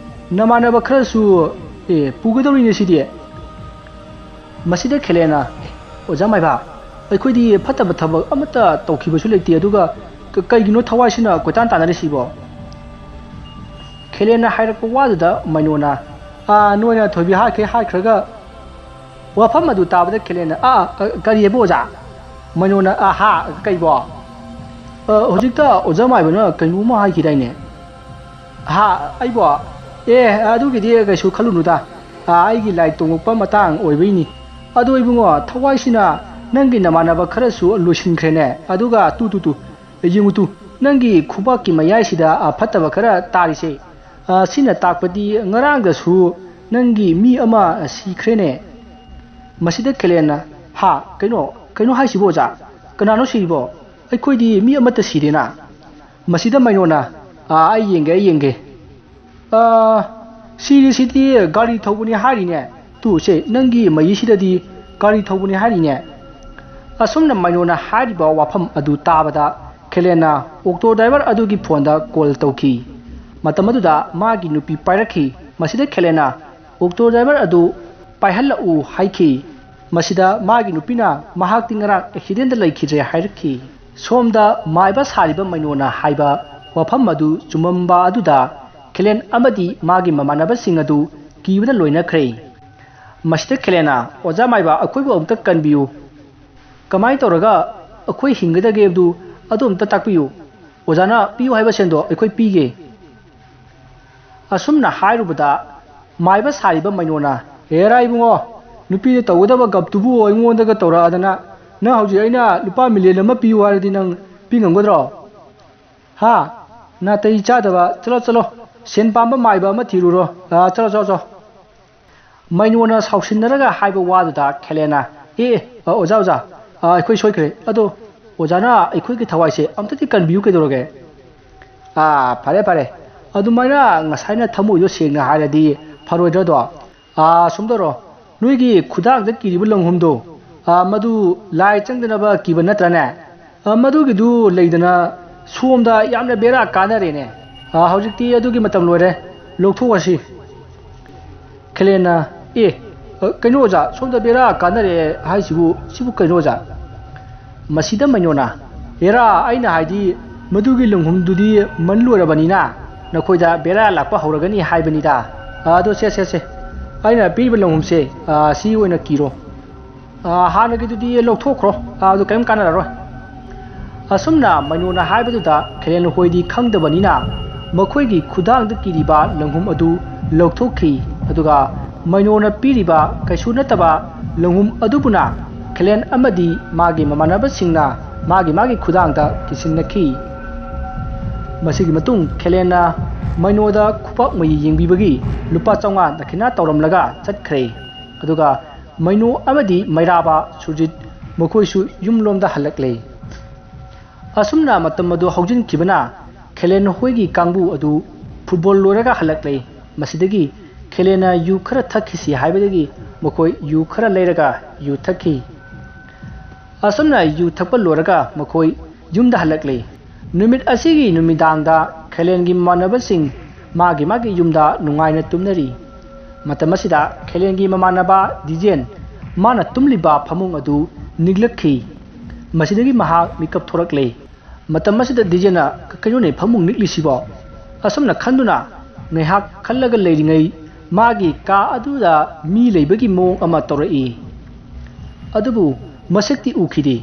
ꯅꯃꯥꯟꯅꯕ ꯈꯔꯁꯨ, ꯑꯦ, ꯄꯨꯒꯗꯧꯔꯤꯅꯦ ꯁꯤꯗꯤ"꯫ ꯃꯁꯤꯗ ꯈꯦꯂꯦꯟꯅ, "ꯑꯣꯖꯥ ꯃꯥꯏꯕ, ꯑꯩꯈꯣꯏꯗꯤ ꯐꯠꯇꯕ ꯊꯕꯛ ꯑꯃꯠꯇ ꯇꯧꯈꯤꯕꯁꯨ ꯂꯩꯇꯦ, ꯑꯗꯨꯒ ꯀ-, ꯀꯩꯒꯤꯅꯣ ꯊꯋꯥꯏꯁꯤꯅ ꯀꯣꯏꯇꯥꯟ ꯇꯥꯟꯅꯔꯤꯁꯤꯕꯣ?" ꯈꯦꯂꯦꯟꯅ ꯍꯥꯏꯔꯛꯄ ꯋꯥꯗꯨꯗ ꯃꯩꯅꯣꯅ, "ꯑꯥ, ꯅꯣꯏꯅ ꯊꯣꯏꯕꯤ ꯍꯥꯠꯈ꯭ꯔꯦ ꯍꯥꯏꯈ꯭ꯔꯒ" ꯋꯥꯐꯝ ꯑꯗꯨ ꯇꯥꯕꯗ ꯈꯦꯂꯦꯟꯅ, "ꯑꯥ, ꯑ, ꯀꯔꯤ ꯍꯥꯏꯕ ꯑꯣꯖꯥ?" ꯃꯩꯅꯣꯅ, "ꯑꯥ, ꯍꯥ, ꯀꯩꯕꯣ? ꯑ, ꯍꯧꯖꯤꯛꯇ ꯑꯣꯖꯥ ꯃꯥꯏꯕꯅ ꯀꯩꯅꯣꯝꯃ ꯍꯥꯏꯈꯤꯗꯥꯏꯅꯦ?" "ꯍꯥ, ꯑꯩꯕꯣ? ꯑꯦ, ꯑꯗꯨꯒꯤꯗꯤ ꯀꯩꯁꯨ ꯈꯜꯂꯨꯅꯨꯗ꯫ ꯑꯥ, ꯑꯩꯒꯤ ꯂꯥꯏ ꯇꯣꯡꯉꯛꯄ ꯃꯇꯥꯡ ꯑꯣꯏꯕꯩꯅꯤ꯫ ꯑꯗꯣ ꯏꯕꯨꯡꯉꯣ, ꯊꯋꯥꯏꯁꯤꯅ ꯅꯪꯒꯤ ꯅꯃꯥꯟꯅꯕ ꯈꯔꯁꯨ ꯂꯣꯏꯁꯤꯟꯈ꯭ꯔꯦꯅꯦ꯫ ꯑꯗꯨꯒ ꯇꯨ, ꯇꯨ, ꯇꯨ, ꯌꯦꯡꯉꯨ ꯇꯨ, ꯅꯪꯒꯤ ꯈꯨꯕꯥꯛꯀꯤ ꯃꯌꯥꯏꯁꯤꯗ, ꯑ, ꯐꯠꯇꯕ ꯈꯔ ꯇꯥꯔꯤꯁꯦ꯫ ꯑ, ꯁꯤꯅ ꯇꯥꯛꯄꯗꯤ ꯉꯔꯥꯡꯗꯁꯨ ꯅꯪꯒꯤ ꯃꯤ ꯑꯃ ꯁꯤꯈ꯭ꯔꯦꯅꯦ"꯫ ꯃꯁꯤꯗ ꯈꯦꯂꯦꯟꯅ, "ꯍꯥ? ꯀꯩꯅꯣ? ꯀꯩꯅꯣ ꯍꯥꯏꯁꯤꯕꯣ ꯑꯣꯖꯥ? ꯀꯅꯥꯅꯣ ꯁꯤꯔꯤꯕꯣ? ꯑꯩꯈꯣꯏꯗꯤ ꯃꯤ ꯑꯃꯠꯇ ꯁꯤꯗꯦꯅ"꯫ ꯃꯁꯤꯗ ꯃꯩꯅꯣꯅ, "ꯑꯥ, ꯑꯩ ꯌꯦꯡꯒꯦ, ꯑꯩ ꯌꯦꯡꯒꯦ꯫ ꯑꯥ, ꯁꯤꯔꯤꯁꯤꯗꯤ ꯒꯥꯔꯤ ꯊꯧꯕꯅꯤ ꯍꯥꯏꯔꯤꯅꯦ꯫ ꯇꯨ, ꯁꯦ, ꯅꯪꯒꯤ ꯃꯌꯤꯁꯤꯗꯗꯤ ꯒꯥꯔꯤ ꯊꯧꯕꯅꯤ ꯍꯥꯏꯔꯤꯅꯦ"꯫ ꯑꯁꯨꯝꯅ ꯃꯩꯅꯣꯅ ꯍꯥꯏꯔꯤꯕ ꯋꯥꯐꯝ ꯑꯗꯨ ꯇꯥꯕꯗ ꯈꯦꯂꯦꯟꯅ ꯑꯣꯛꯇꯣ ꯗ꯭ꯔꯥꯏꯚꯔ ꯑꯗꯨꯒꯤ ꯐꯣꯟꯗ ꯀꯣꯜ ꯇꯧꯈꯤ꯫ ꯃꯇꯝ ꯑꯗꯨꯗ ꯃꯥꯒꯤ ꯅꯨꯄꯤ ꯄꯥꯏꯔꯛꯈꯤ꯫ ꯃꯁꯤꯗ ꯈꯦꯂꯦꯟꯅ ꯑꯣꯛꯇꯣ ꯗ꯭ꯔꯥꯏꯚꯔ ꯑꯗꯨ ꯄꯥꯏꯍꯜꯂꯛꯎ ꯍꯥꯏꯈꯤ꯫ ꯃꯁꯤꯗ ꯃꯥꯒꯤ ꯅꯨꯄꯤꯅ ꯃꯍꯥꯛꯇꯤ ꯉꯔꯥꯡ ꯑꯦꯛꯁꯤꯗꯦꯟꯗ ꯂꯩꯈꯤꯗ꯭ꯔꯦ ꯍꯥꯏꯔꯛꯈꯤ꯫ ꯁꯣꯝꯗ ꯃꯥꯏꯕ ꯁꯥꯔꯤꯕ ꯃꯩꯅꯣꯅ ꯍꯥꯏꯕ ꯋꯥꯐꯝ ꯑꯗꯨ ꯆꯨꯝꯃꯝꯕ ꯑꯗꯨꯗ ꯈꯦꯂꯦꯟ ꯑꯃꯗꯤ ꯃꯥꯒꯤ ꯃꯃꯥꯟꯅꯕꯁꯤꯡ ꯑꯗꯨ ꯀꯤꯕꯅ ꯂꯣꯏꯅꯈ꯭ꯔꯦ꯫ ꯃꯁꯤꯗ ꯈꯦꯂꯦꯟꯅ, "ꯑꯣꯖꯥ ꯃꯥꯏꯕ, ꯑꯩꯈꯣꯏꯕꯨ ꯑꯃꯨꯛꯇ ꯀꯟꯕꯤꯌꯨ꯫ ꯀꯃꯥꯏꯅ ꯇꯧꯔꯒ ꯑꯩꯈꯣꯏ ꯍꯤꯡꯒꯗꯒꯦ ꯍꯥꯏꯕꯗꯨ ꯑꯗꯨ ꯑꯝꯇ ꯇꯥꯛꯄꯤꯌꯨ꯫ ꯑꯣꯖꯥꯅ ꯄꯤꯌꯨ ꯍꯥꯏꯕ ꯁꯦꯟꯗꯣ ꯑꯩꯈꯣꯏ ꯄꯤꯒꯦ"꯫ ꯑꯁꯨꯝꯅ ꯍꯥꯏꯔꯨꯕꯗ ꯃꯥꯏꯕ ꯁꯥꯔꯤꯕ ꯃꯩꯅꯣꯅ, "ꯍꯦꯔꯥ ꯏꯕꯨꯡꯉꯣ, ꯅꯨꯄꯤꯗ ꯇꯧꯒꯗꯕ ꯒꯞꯇꯨꯕꯨ ꯑꯩꯉꯣꯟꯗꯒ ꯇꯧꯔꯛꯑꯗꯅ, ꯅꯪ ꯍꯧꯖꯤꯛ ꯑꯩꯅ ꯂꯨꯄꯥ ꯃꯤꯂꯤꯌꯟ ꯑꯃ ꯄꯤꯌꯨ ꯍꯥꯏꯔꯗꯤ ꯅꯪ ꯄꯤ ꯉꯝꯒꯗ꯭ꯔꯣ? ꯍꯥ? ꯅꯥꯇꯩ ꯆꯥꯗꯕ, ꯆꯠꯂꯣ, ꯆꯠꯂꯣ, ꯁꯦꯟ ꯄꯥꯝꯕ ꯃꯥꯏꯕ ꯑꯃ ꯊꯤꯔꯨꯔꯣ꯫ ꯑꯥ, ꯆꯠꯂꯣ, ꯆꯠꯂꯣ, ꯆꯠꯂꯣ"꯫ ꯃꯩꯅꯣꯅ ꯁꯥꯎꯁꯤꯟꯅꯔꯒ ꯍꯥꯏꯕ ꯋꯥꯗꯨꯗ ꯈꯦꯂꯦꯟꯅ, "ꯑꯦ, ꯑꯦ, ꯑ, ꯑꯣꯖꯥ, ꯑꯣꯖꯥ, ꯑ, ꯑꯩꯈꯣꯏ ꯁꯣꯏꯈ꯭ꯔꯦ꯫ ꯑꯗꯣ ꯑꯣꯖꯥꯅ ꯑꯩꯈꯣꯏꯒꯤ ꯊꯋꯥꯏꯁꯦ ꯑꯝꯇꯗꯤ ꯀꯟꯕꯤꯌꯨ ꯀꯩꯗꯧꯔꯒꯦ?" "ꯑꯥ, ꯐꯔꯦ, ꯐꯔꯦ꯫ ꯑꯗꯨꯃꯥꯏꯅ ꯉꯁꯥꯏꯅ ꯊꯃꯣꯏꯗꯣ ꯁꯦꯡꯅ ꯍꯥꯏꯔꯗꯤ ꯐꯔꯣꯏꯗ꯭ꯔꯗꯣ? ꯑꯥ, ꯁꯨꯝ ꯇꯧꯔꯣ꯫ ꯅꯣꯏꯒꯤ ꯈꯨꯗꯥꯡꯗ ꯀꯤꯔꯤꯕ ꯂꯪꯍꯨꯝꯗꯣ, ꯑꯥ, ꯃꯗꯨ ꯂꯥꯏ ꯆꯪꯗꯅꯕ ꯀꯤꯕ ꯅꯠꯇ꯭ꯔꯅꯦ? ꯑꯥ, ꯃꯗꯨꯒꯤꯗꯨ ꯂꯩꯗꯅ ꯁꯣꯝꯗ ꯌꯥꯝꯅ ꯕꯦꯔꯥ ꯀꯥꯟꯅꯔꯦꯅꯦ꯫ ꯑꯥ, ꯍꯧꯖꯤꯛꯇꯤ ꯑꯗꯨꯒꯤ ꯃꯇꯝ ꯂꯣꯏꯔꯦ꯫ ꯂꯧꯊꯣꯛꯑꯁꯤ"꯫ ꯈꯦꯂꯦꯟꯅ, "ꯑꯦ, ꯑ, ꯀꯩꯅꯣ ꯑꯣꯖꯥ, ꯁꯣꯝꯗ ꯕꯦꯔꯥ ꯀꯥꯟꯅꯔꯦ ꯍꯥꯏꯁꯤꯕꯨ, ꯁꯤꯕꯨ ꯀꯩꯅꯣ ꯑꯣꯖꯥ?" ꯃꯁꯤꯗ ꯃꯩꯅꯣꯅ, "ꯍꯦꯔꯥ, ꯑꯩꯅ ꯍꯥꯏꯗꯤ ꯃꯗꯨꯒꯤ ꯂꯪꯍꯨꯝꯗꯨꯗꯤ ꯃꯟ ꯂꯣꯏꯔꯕꯅꯤꯅ ꯅꯈꯣꯏꯗ ꯕꯦꯔꯥ ꯂꯥꯛꯄ ꯍꯧꯔꯒꯅꯤ ꯍꯥꯏꯕꯅꯤꯗ꯫ ꯑꯗꯣ ꯁꯦ, ꯁꯦ, ꯁꯦ, ꯑꯩꯅ ꯄꯤꯔꯤꯕ ꯂꯪꯍꯨꯝꯁꯦ, ꯑ, ꯁꯤ ꯑꯣꯏꯅ ꯀꯤꯔꯣ꯫ ꯑ, ꯍꯥꯟꯅꯒꯤꯗꯨꯗꯤ ꯂꯧꯊꯣꯛꯈ꯭ꯔꯣ꯫ ꯑ, ꯑꯗꯨ ꯀꯔꯤꯝ ꯀꯥꯟꯅꯔꯔꯣꯏ"꯫ ꯑꯁꯨꯝꯅ ꯃꯩꯅꯣꯅ ꯍꯥꯏꯕꯗꯨꯗ ꯈꯦꯂꯦꯟ ꯍꯣꯏꯗꯤ ꯈꯪꯗꯕꯅꯤꯅ ꯃꯈꯣꯏꯒꯤ ꯈꯨꯗꯥꯡꯗ ꯀꯤꯔꯤꯕ ꯂꯪꯍꯨꯝ ꯑꯗꯨ ꯂꯧꯊꯣꯛꯈꯤ꯫ ꯑꯗꯨꯒ ꯃꯩꯅꯣꯅ ꯄꯤꯔꯤꯕ ꯀꯩꯁꯨ ꯅꯠꯇꯕ ꯂꯪꯍꯨꯝ ꯑꯗꯨꯕꯨꯅ ꯈꯦꯂꯦꯟ ꯑꯃꯗꯤ ꯃꯥꯒꯤ ꯃꯃꯥꯟꯅꯕꯁꯤꯡꯅ ꯃꯥꯒꯤ ꯃꯥꯒꯤ ꯈꯨꯗꯥꯡꯗ ꯀꯤꯁꯤꯟꯅꯈꯤ꯫ ꯃꯁꯤꯒꯤ ꯃꯇꯨꯡ ꯈꯦꯂꯦꯟꯅ ꯃꯩꯅꯣꯗ ꯈꯨꯄꯥꯛ ꯃꯌꯤ ꯌꯦꯡꯕꯤꯕꯒꯤ ꯂꯨꯄꯥ ꯆꯥꯝꯃꯉꯥ ꯗꯈꯤꯅꯥ ꯇꯧꯔꯝꯂꯒ ꯆꯠꯈ꯭ꯔꯦ꯫ ꯑꯗꯨꯒ ꯃꯩꯅꯣ ꯑꯃꯗꯤ ꯃꯩꯔꯥꯕ ꯁꯨꯔꯖꯤꯠ ꯃꯈꯣꯏꯁꯨ ꯌꯨꯝꯂꯣꯝꯗ ꯍꯜꯂꯛꯂꯦ꯫ ꯑꯁꯨꯝꯅ ꯃꯇꯝ ꯑꯗꯨ ꯍꯧꯖꯤꯟꯈꯤꯕꯅ ꯈꯦꯂꯦꯟ ꯍꯣꯏꯒꯤ ꯀꯥꯡꯕꯨ ꯑꯗꯨ ꯐꯨꯠꯕꯣꯜ ꯂꯣꯏꯔꯒ ꯍꯜꯂꯛꯂꯦ꯫ ꯃꯁꯤꯗꯒꯤ ꯈꯦꯂꯦꯟꯅ ꯌꯨ ꯈꯔ ꯊꯛꯈꯤꯁꯤ ꯍꯥꯏꯕꯗꯒꯤ ꯃꯈꯣꯏ ꯌꯨ ꯈꯔ ꯂꯩꯔꯒ ꯌꯨ ꯊꯛꯈꯤ꯫ ꯑꯁꯨꯝꯅ ꯌꯨ ꯊꯛꯄ ꯂꯣꯏꯔꯒ ꯃꯈꯣꯏ ꯌꯨꯝꯗ ꯍꯜꯂꯛꯂꯦ꯫ ꯅꯨꯃꯤꯠ ꯑꯁꯤꯒꯤ ꯅꯨꯃꯤꯗꯥꯡꯗ ꯈꯦꯂꯦꯟꯒꯤ ꯃꯃꯥꯟꯅꯕꯁꯤꯡ ꯃꯥꯒꯤ ꯃꯥꯒꯤ ꯌꯨꯝꯗ ꯅꯨꯡꯉꯥꯏꯅ ꯇꯨꯝꯅꯔꯤ꯫ ꯃꯇꯝ ꯑꯁꯤꯗ ꯈꯦꯂꯦꯟꯒꯤ ꯃꯃꯥꯟꯅꯕ ꯗꯤꯖꯦꯟ ꯃꯥꯅ ꯇꯨꯝꯂꯤꯕ ꯐꯃꯨꯡ ꯑꯗꯨ ꯅꯤꯛꯂꯛꯈꯤ꯫ ꯃꯁꯤꯗꯒꯤ ꯃꯍꯥꯛ ꯃꯤꯀꯞ ꯊꯣꯔꯛꯂꯦ꯫ ꯃꯇꯝ ꯑꯁꯤꯗ ꯗꯤꯖꯦꯟꯅ, "ꯀ-, ꯀꯩꯅꯣꯅꯦ, ꯐꯃꯨꯡ ꯅꯤꯛꯂꯤꯁꯤꯕꯣ?" ꯑꯁꯨꯝꯅ ꯈꯟꯗꯨꯅ ꯉꯥꯏꯍꯥꯛ ꯈꯜꯂꯒ ꯂꯩꯔꯤꯉꯩ ꯃꯥꯒꯤ ꯀꯥ ꯑꯗꯨꯗ ꯃꯤ ꯂꯩꯕꯒꯤ ꯃꯑꯣꯡ ꯑꯃ ꯇꯧꯔꯛꯏ꯫ ꯑꯗꯨꯕꯨ ꯃꯁꯛꯇꯤ ꯎꯈꯤꯗꯦ꯫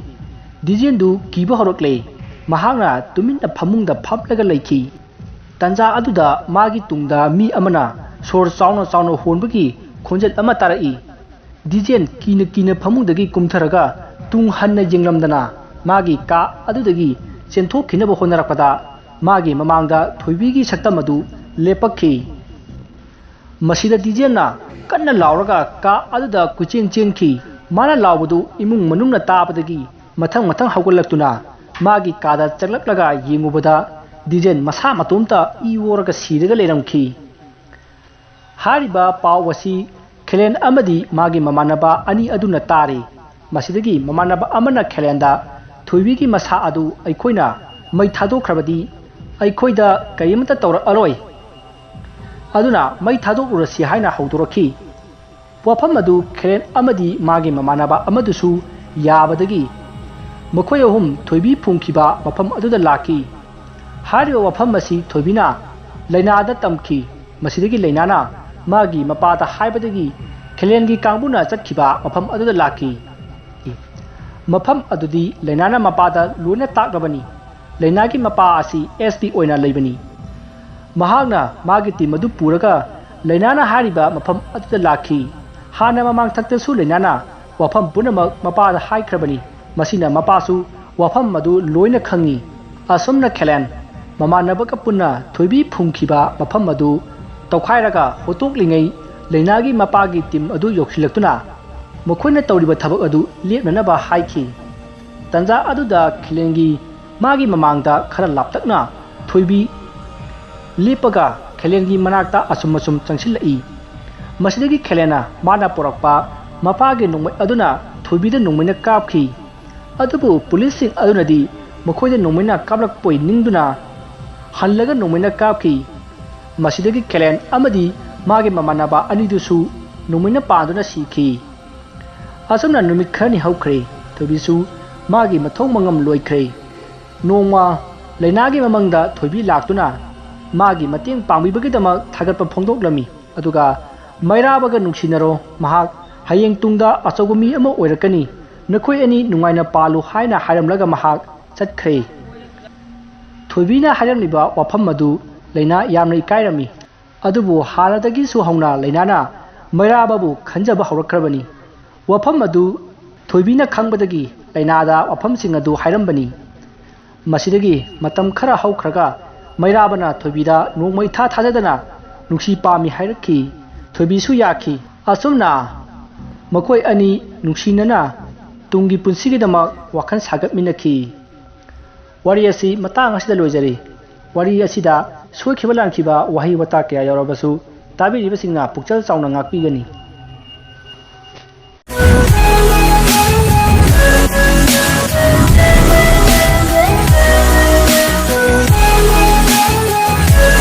ꯗꯤꯖꯦꯟꯗꯨ ꯀꯤꯕ ꯍꯧꯔꯛꯂꯦ꯫ ꯃꯍꯥꯛꯅ ꯇꯨꯃꯤꯟꯅ ꯐꯃꯨꯡꯗ ꯐꯝꯂꯒ ꯂꯩꯈꯤ꯫ ꯇꯥꯟꯖꯥ ꯑꯗꯨꯗ ꯃꯥꯒꯤ ꯇꯨꯡꯗ ꯃꯤ ꯑꯃꯅ ꯁꯣꯔ ꯆꯥꯎꯅ ꯆꯥꯎꯅ ꯍꯣꯟꯕꯒꯤ ꯈꯣꯟꯖꯦꯜ ꯑꯃ ꯇꯥꯔꯛꯏ꯫ ꯗꯤꯖꯦꯟ ꯀꯤꯅ ꯀꯤꯅ ꯐꯃꯨꯡꯗꯒꯤ ꯀꯨꯝꯊꯔꯒ ꯇꯨꯡ ꯍꯟꯅ ꯌꯦꯡꯂꯝꯗꯅ ꯃꯥꯒꯤ ꯀꯥ ꯑꯗꯨꯗꯒꯤ ꯆꯦꯟꯊꯣꯛꯈꯤꯅꯕ ꯍꯣꯠꯅꯔꯛꯄꯗ ꯃꯥꯒꯤ ꯃꯃꯥꯡꯗ ꯊꯣꯏꯕꯤꯒꯤ ꯁꯛꯇꯝ ꯑꯗꯨ ꯂꯦꯞꯄꯛꯈꯤ꯫ ꯃꯁꯤꯗ ꯗꯤꯖꯦꯟꯅ ꯀꯟꯅ ꯂꯥꯎꯔꯒ ꯀꯥ ꯑꯗꯨꯗ ꯀꯣꯏꯆꯦꯟ ꯆꯦꯟꯈꯤ꯫ ꯃꯥꯅ ꯂꯥꯎꯕꯗꯨ ꯏꯃꯨꯡ ꯃꯅꯨꯡꯅ ꯇꯥꯕꯗꯒꯤ ꯃꯊꯪ ꯃꯊꯪ ꯍꯧꯒꯠꯂꯛꯇꯨꯅ ꯃꯥꯒꯤ ꯀꯥꯗ ꯆꯪꯂꯛꯂꯒ ꯌꯦꯡꯉꯨꯕꯗ ꯗꯤꯖꯦꯟ ꯃꯁꯥ ꯃꯇꯣꯝꯇ ꯏ ꯑꯣꯔꯒ ꯁꯤꯔꯒ ꯂꯩꯔꯝꯈꯤ꯫ ꯍꯥꯏꯔꯤꯕ ꯄꯥꯎ ꯑꯁꯤ ꯈꯦꯂꯦꯟ ꯑꯃꯗꯤ ꯃꯥꯒꯤ ꯃꯃꯥꯟꯅꯕ ꯑꯅꯤ ꯑꯗꯨꯅ ꯇꯥꯔꯤ꯫ ꯃꯁꯤꯗꯒꯤ ꯃꯃꯥꯟꯅꯕ ꯑꯃꯅ ꯈꯦꯂꯦꯟꯗ, "ꯊꯣꯏꯕꯤꯒꯤ ꯃꯁꯥ ꯑꯗꯨ ꯑꯩꯈꯣꯏꯅ ꯃꯩ ꯊꯥꯗꯣꯛꯈ꯭ꯔꯕꯗꯤ ꯑꯩꯈꯣꯏꯗ ꯀꯔꯤꯃꯠꯇ ꯇꯧꯔꯛꯑꯔꯣꯏ꯫ ꯑꯗꯨꯅ ꯃꯩ ꯊꯥꯗꯣꯛꯂꯨꯔꯁꯤ" ꯍꯥꯏꯅ ꯍꯧꯗꯣꯔꯛꯈꯤ꯫ ꯋꯥꯐꯝ ꯑꯗꯨ ꯈꯦꯂꯦꯟ ꯑꯃꯗꯤ ꯃꯥꯒꯤ ꯃꯃꯥꯟꯅꯕ ꯑꯃꯗꯨꯁꯨ ꯌꯥꯕꯗꯒꯤ ꯃꯈꯣꯏ ꯑꯍꯨꯝ ꯊꯣꯏꯕꯤ ꯐꯨꯝꯈꯤꯕ ꯃꯐꯝ ꯑꯗꯨꯗ ꯂꯥꯛꯈꯤ꯫ ꯍꯥꯏꯔꯤꯕ ꯋꯥꯐꯝ ꯑꯁꯤ ꯊꯣꯏꯕꯤꯅ ꯂꯩꯅꯥꯗ ꯇꯝꯈꯤ꯫ ꯃꯁꯤꯗꯒꯤ ꯂꯩꯅꯥꯅ ꯃꯥꯒꯤ ꯃꯄꯥꯗ ꯍꯥꯏꯕꯗꯒꯤ ꯈꯦꯂꯦꯟꯒꯤ ꯀꯥꯡꯕꯨꯅ ꯆꯠꯈꯤꯕ ꯃꯐꯝ ꯑꯗꯨꯗ ꯂꯥꯛꯈꯤ꯫ ꯃꯐꯝ ꯑꯗꯨꯗꯤ ꯂꯩꯅꯥꯅ ꯃꯄꯥꯗ ꯂꯣꯏꯅ ꯇꯥꯛꯂꯕꯅꯤ꯫ ꯂꯩꯅꯥꯒꯤ ꯃꯄꯥ ꯑꯁꯤ ꯑꯦꯁ ꯄꯤ ꯑꯣꯏꯅ ꯂꯩꯕꯅꯤ꯫ ꯃꯍꯥꯛꯅ ꯃꯥꯒꯤ ꯇꯤꯝ ꯑꯗꯨ ꯄꯨꯔꯒ ꯂꯩꯅꯥꯅ ꯍꯥꯏꯔꯤꯕ ꯃꯐꯝ ꯑꯗꯨꯗ ꯂꯥꯛꯈꯤ꯫ ꯍꯥꯟꯅ ꯃꯃꯥꯡꯊꯛꯇꯁꯨ ꯂꯩꯅꯥꯅ ꯋꯥꯐꯝ ꯄꯨꯝꯅꯃꯛ ꯃꯄꯥꯗ ꯍꯥꯏꯈ꯭ꯔꯕꯅꯤ꯫ ꯃꯁꯤꯅ ꯃꯄꯥꯁꯨ ꯋꯥꯐꯝ ꯑꯗꯨ ꯂꯣꯏꯅ ꯈꯪꯏ꯫ ꯑꯁꯨꯝꯅ ꯈꯦꯂꯦꯟ ꯃꯃꯥꯟꯅꯕꯒ ꯄꯨꯟꯅ ꯊꯣꯏꯕꯤ ꯐꯨꯝꯈꯤꯕ ꯃꯐꯝ ꯑꯗꯨ ꯇꯧꯈꯥꯏꯔꯒ ꯍꯨꯠꯇꯣꯛꯂꯤꯉꯩ ꯂꯩꯅꯥꯒꯤ ꯃꯄꯥꯒꯤ ꯇꯤꯝ ꯑꯗꯨ ꯌꯧꯁꯤꯜꯂꯛꯇꯨꯅ ꯃꯈꯣꯏꯅ ꯇꯧꯔꯤꯕ ꯊꯕꯛ ꯑꯗꯨ ꯂꯦꯞꯅꯅꯕ ꯍꯥꯏꯈꯤ꯫ ꯇꯟꯖꯥ ꯑꯗꯨꯗ ꯈꯦꯂꯦꯟꯒꯤ ꯃꯥꯒꯤ ꯃꯃꯥꯡꯗ ꯈꯔ ꯂꯥꯞꯇꯛꯅ ꯊꯣꯏꯕꯤ ꯂꯦꯞꯄꯒ ꯈꯦꯂꯦꯟꯒꯤ ꯃꯅꯥꯛꯇ ꯑꯁꯨꯝ ꯑꯁꯨꯝ ꯆꯪꯁꯤꯜꯂꯛꯏ꯫ ꯃꯁꯤꯗꯒꯤ ꯈꯦꯂꯦꯟꯅ ꯃꯥꯅ ꯄꯨꯔꯛꯄ ꯃꯄꯥꯒꯤ ꯅꯣꯡꯃꯩ ꯑꯗꯨꯅ ꯊꯣꯏꯕꯤꯗ ꯅꯣꯡꯃꯩꯅ ꯀꯥꯞꯈꯤ꯫ ꯑꯗꯨꯕꯨ ꯄꯨꯂꯤꯁꯁꯤꯡ ꯑꯗꯨꯅꯗꯤ ꯃꯈꯣꯏꯗ ꯅꯣꯡꯃꯩꯅ ꯀꯥꯞꯂꯛꯄꯣꯏ ꯅꯤꯡꯗꯨꯅ ꯍꯜꯂꯒ ꯅꯣꯡꯃꯩꯅ ꯀꯥꯞꯈꯤ꯫ ꯃꯁꯤꯗꯒꯤ ꯈꯦꯂꯦꯟ ꯑꯃꯗꯤ ꯃꯥꯒꯤ ꯃꯃꯥꯟꯅꯕ ꯑꯅꯤꯗꯨꯁꯨ ꯅꯣꯡꯃꯩꯅ ꯄꯥꯟꯗꯨꯅ ꯁꯤꯈꯤ꯫ ꯑꯁꯨꯝꯅ ꯅꯨꯃꯤꯠ ꯈꯔꯅꯤ ꯍꯧꯈ꯭ꯔꯦ꯫ ꯊꯣꯏꯕꯤꯁꯨ ꯃꯥꯒꯤ ꯃꯊꯧ ꯃꯉꯝ ꯂꯣꯏꯈ꯭ꯔꯦ꯫ ꯅꯣꯡꯃ ꯂꯩꯅꯥꯒꯤ ꯃꯃꯪꯗ ꯊꯣꯏꯕꯤ ꯂꯥꯛꯇꯨꯅ ꯃꯥꯒꯤ ꯃꯇꯦꯡ ꯄꯥꯡꯕꯤꯕꯒꯤꯗꯃꯛ ꯊꯥꯒꯠꯄ ꯐꯣꯡꯗꯣꯛꯂꯝꯃꯤ꯫ ꯑꯗꯨꯒ "ꯃꯩꯔꯥꯕꯒ ꯅꯨꯡꯁꯤꯅꯔꯣ, ꯃꯍꯥꯛ ꯍꯌꯦꯡ ꯇꯨꯡꯗ ꯑꯆꯧꯕ ꯃꯤ ꯑꯃ ꯑꯣꯏꯔꯛꯀꯅꯤ꯫ ꯅꯈꯣꯏ ꯑꯅꯤ ꯅꯨꯡꯉꯥꯏꯅ ꯄꯥꯜꯂꯨ" ꯍꯥꯏꯅ ꯍꯥꯏꯔꯝꯂꯒ ꯃꯍꯥꯛ ꯆꯠꯈ꯭ꯔꯦ꯫ ꯊꯣꯏꯕꯤꯅ ꯍꯥꯏꯔꯝꯂꯤꯕ ꯋꯥꯐꯝ ꯑꯗꯨ ꯂꯩꯅꯥ ꯌꯥꯝꯅ ꯏꯀꯥꯏꯔꯝꯃꯤ꯫ ꯑꯗꯨꯕꯨ ꯍꯥꯟꯅꯗꯒꯤꯁꯨ ꯍꯧꯅ ꯂꯩꯅꯥꯅ ꯃꯩꯔꯥꯕꯕꯨ ꯈꯟꯖꯕ ꯍꯧꯔꯛꯈ꯭ꯔꯕꯅꯤ꯫ ꯋꯥꯐꯝ ꯑꯗꯨ ꯊꯣꯏꯕꯤꯅ ꯈꯪꯕꯗꯒꯤ ꯂꯩꯅꯥꯗ ꯋꯥꯐꯝꯁꯤꯡ ꯑꯗꯨ ꯍꯥꯏꯔꯝꯕꯅꯤ꯫ ꯃꯁꯤꯗꯒꯤ ꯃꯇꯝ ꯈꯔ ꯍꯧꯈ꯭ꯔꯒ ꯃꯩꯔꯥꯕꯅ ꯊꯣꯏꯕꯤꯗ ꯅꯣꯡꯃ ꯏꯊꯥ ꯊꯥꯖꯗꯅ ꯅꯨꯡꯁꯤ ꯄꯥꯝꯃꯤ ꯍꯥꯏꯔꯛꯈꯤ꯫ ꯊꯣꯏꯕꯤꯁꯨ ꯌꯥꯈꯤ꯫ ꯑꯁꯨꯝꯅ ꯃꯈꯣꯏ ꯑꯅꯤ ꯅꯨꯡꯁꯤꯅꯅ ꯇꯨꯡꯒꯤ ꯄꯨꯟꯁꯤꯒꯤꯗꯃꯛ ꯋꯥꯈꯜ ꯁꯥꯒꯠꯃꯤꯟꯅꯈꯤ꯫ ꯋꯥꯔꯤ ꯑꯁꯤ ꯃꯇꯥꯡ ꯑꯁꯤꯗ ꯂꯣꯏꯖꯔꯤ꯫ ꯋꯥꯔꯤ ꯑꯁꯤꯗ ꯁꯣꯏꯈꯤꯕ ꯂꯥꯟꯈꯤꯕ ꯋꯥꯍꯩ ꯋꯥꯇꯥ ꯀꯌꯥ ꯌꯥꯎꯔꯕꯁꯨ ꯇꯥꯕꯤꯔꯤꯕꯁꯤꯡꯅ ꯄꯨꯛꯆꯦꯜ ꯆꯥꯎꯅ ꯉꯥꯛꯄꯤꯒꯅꯤ꯫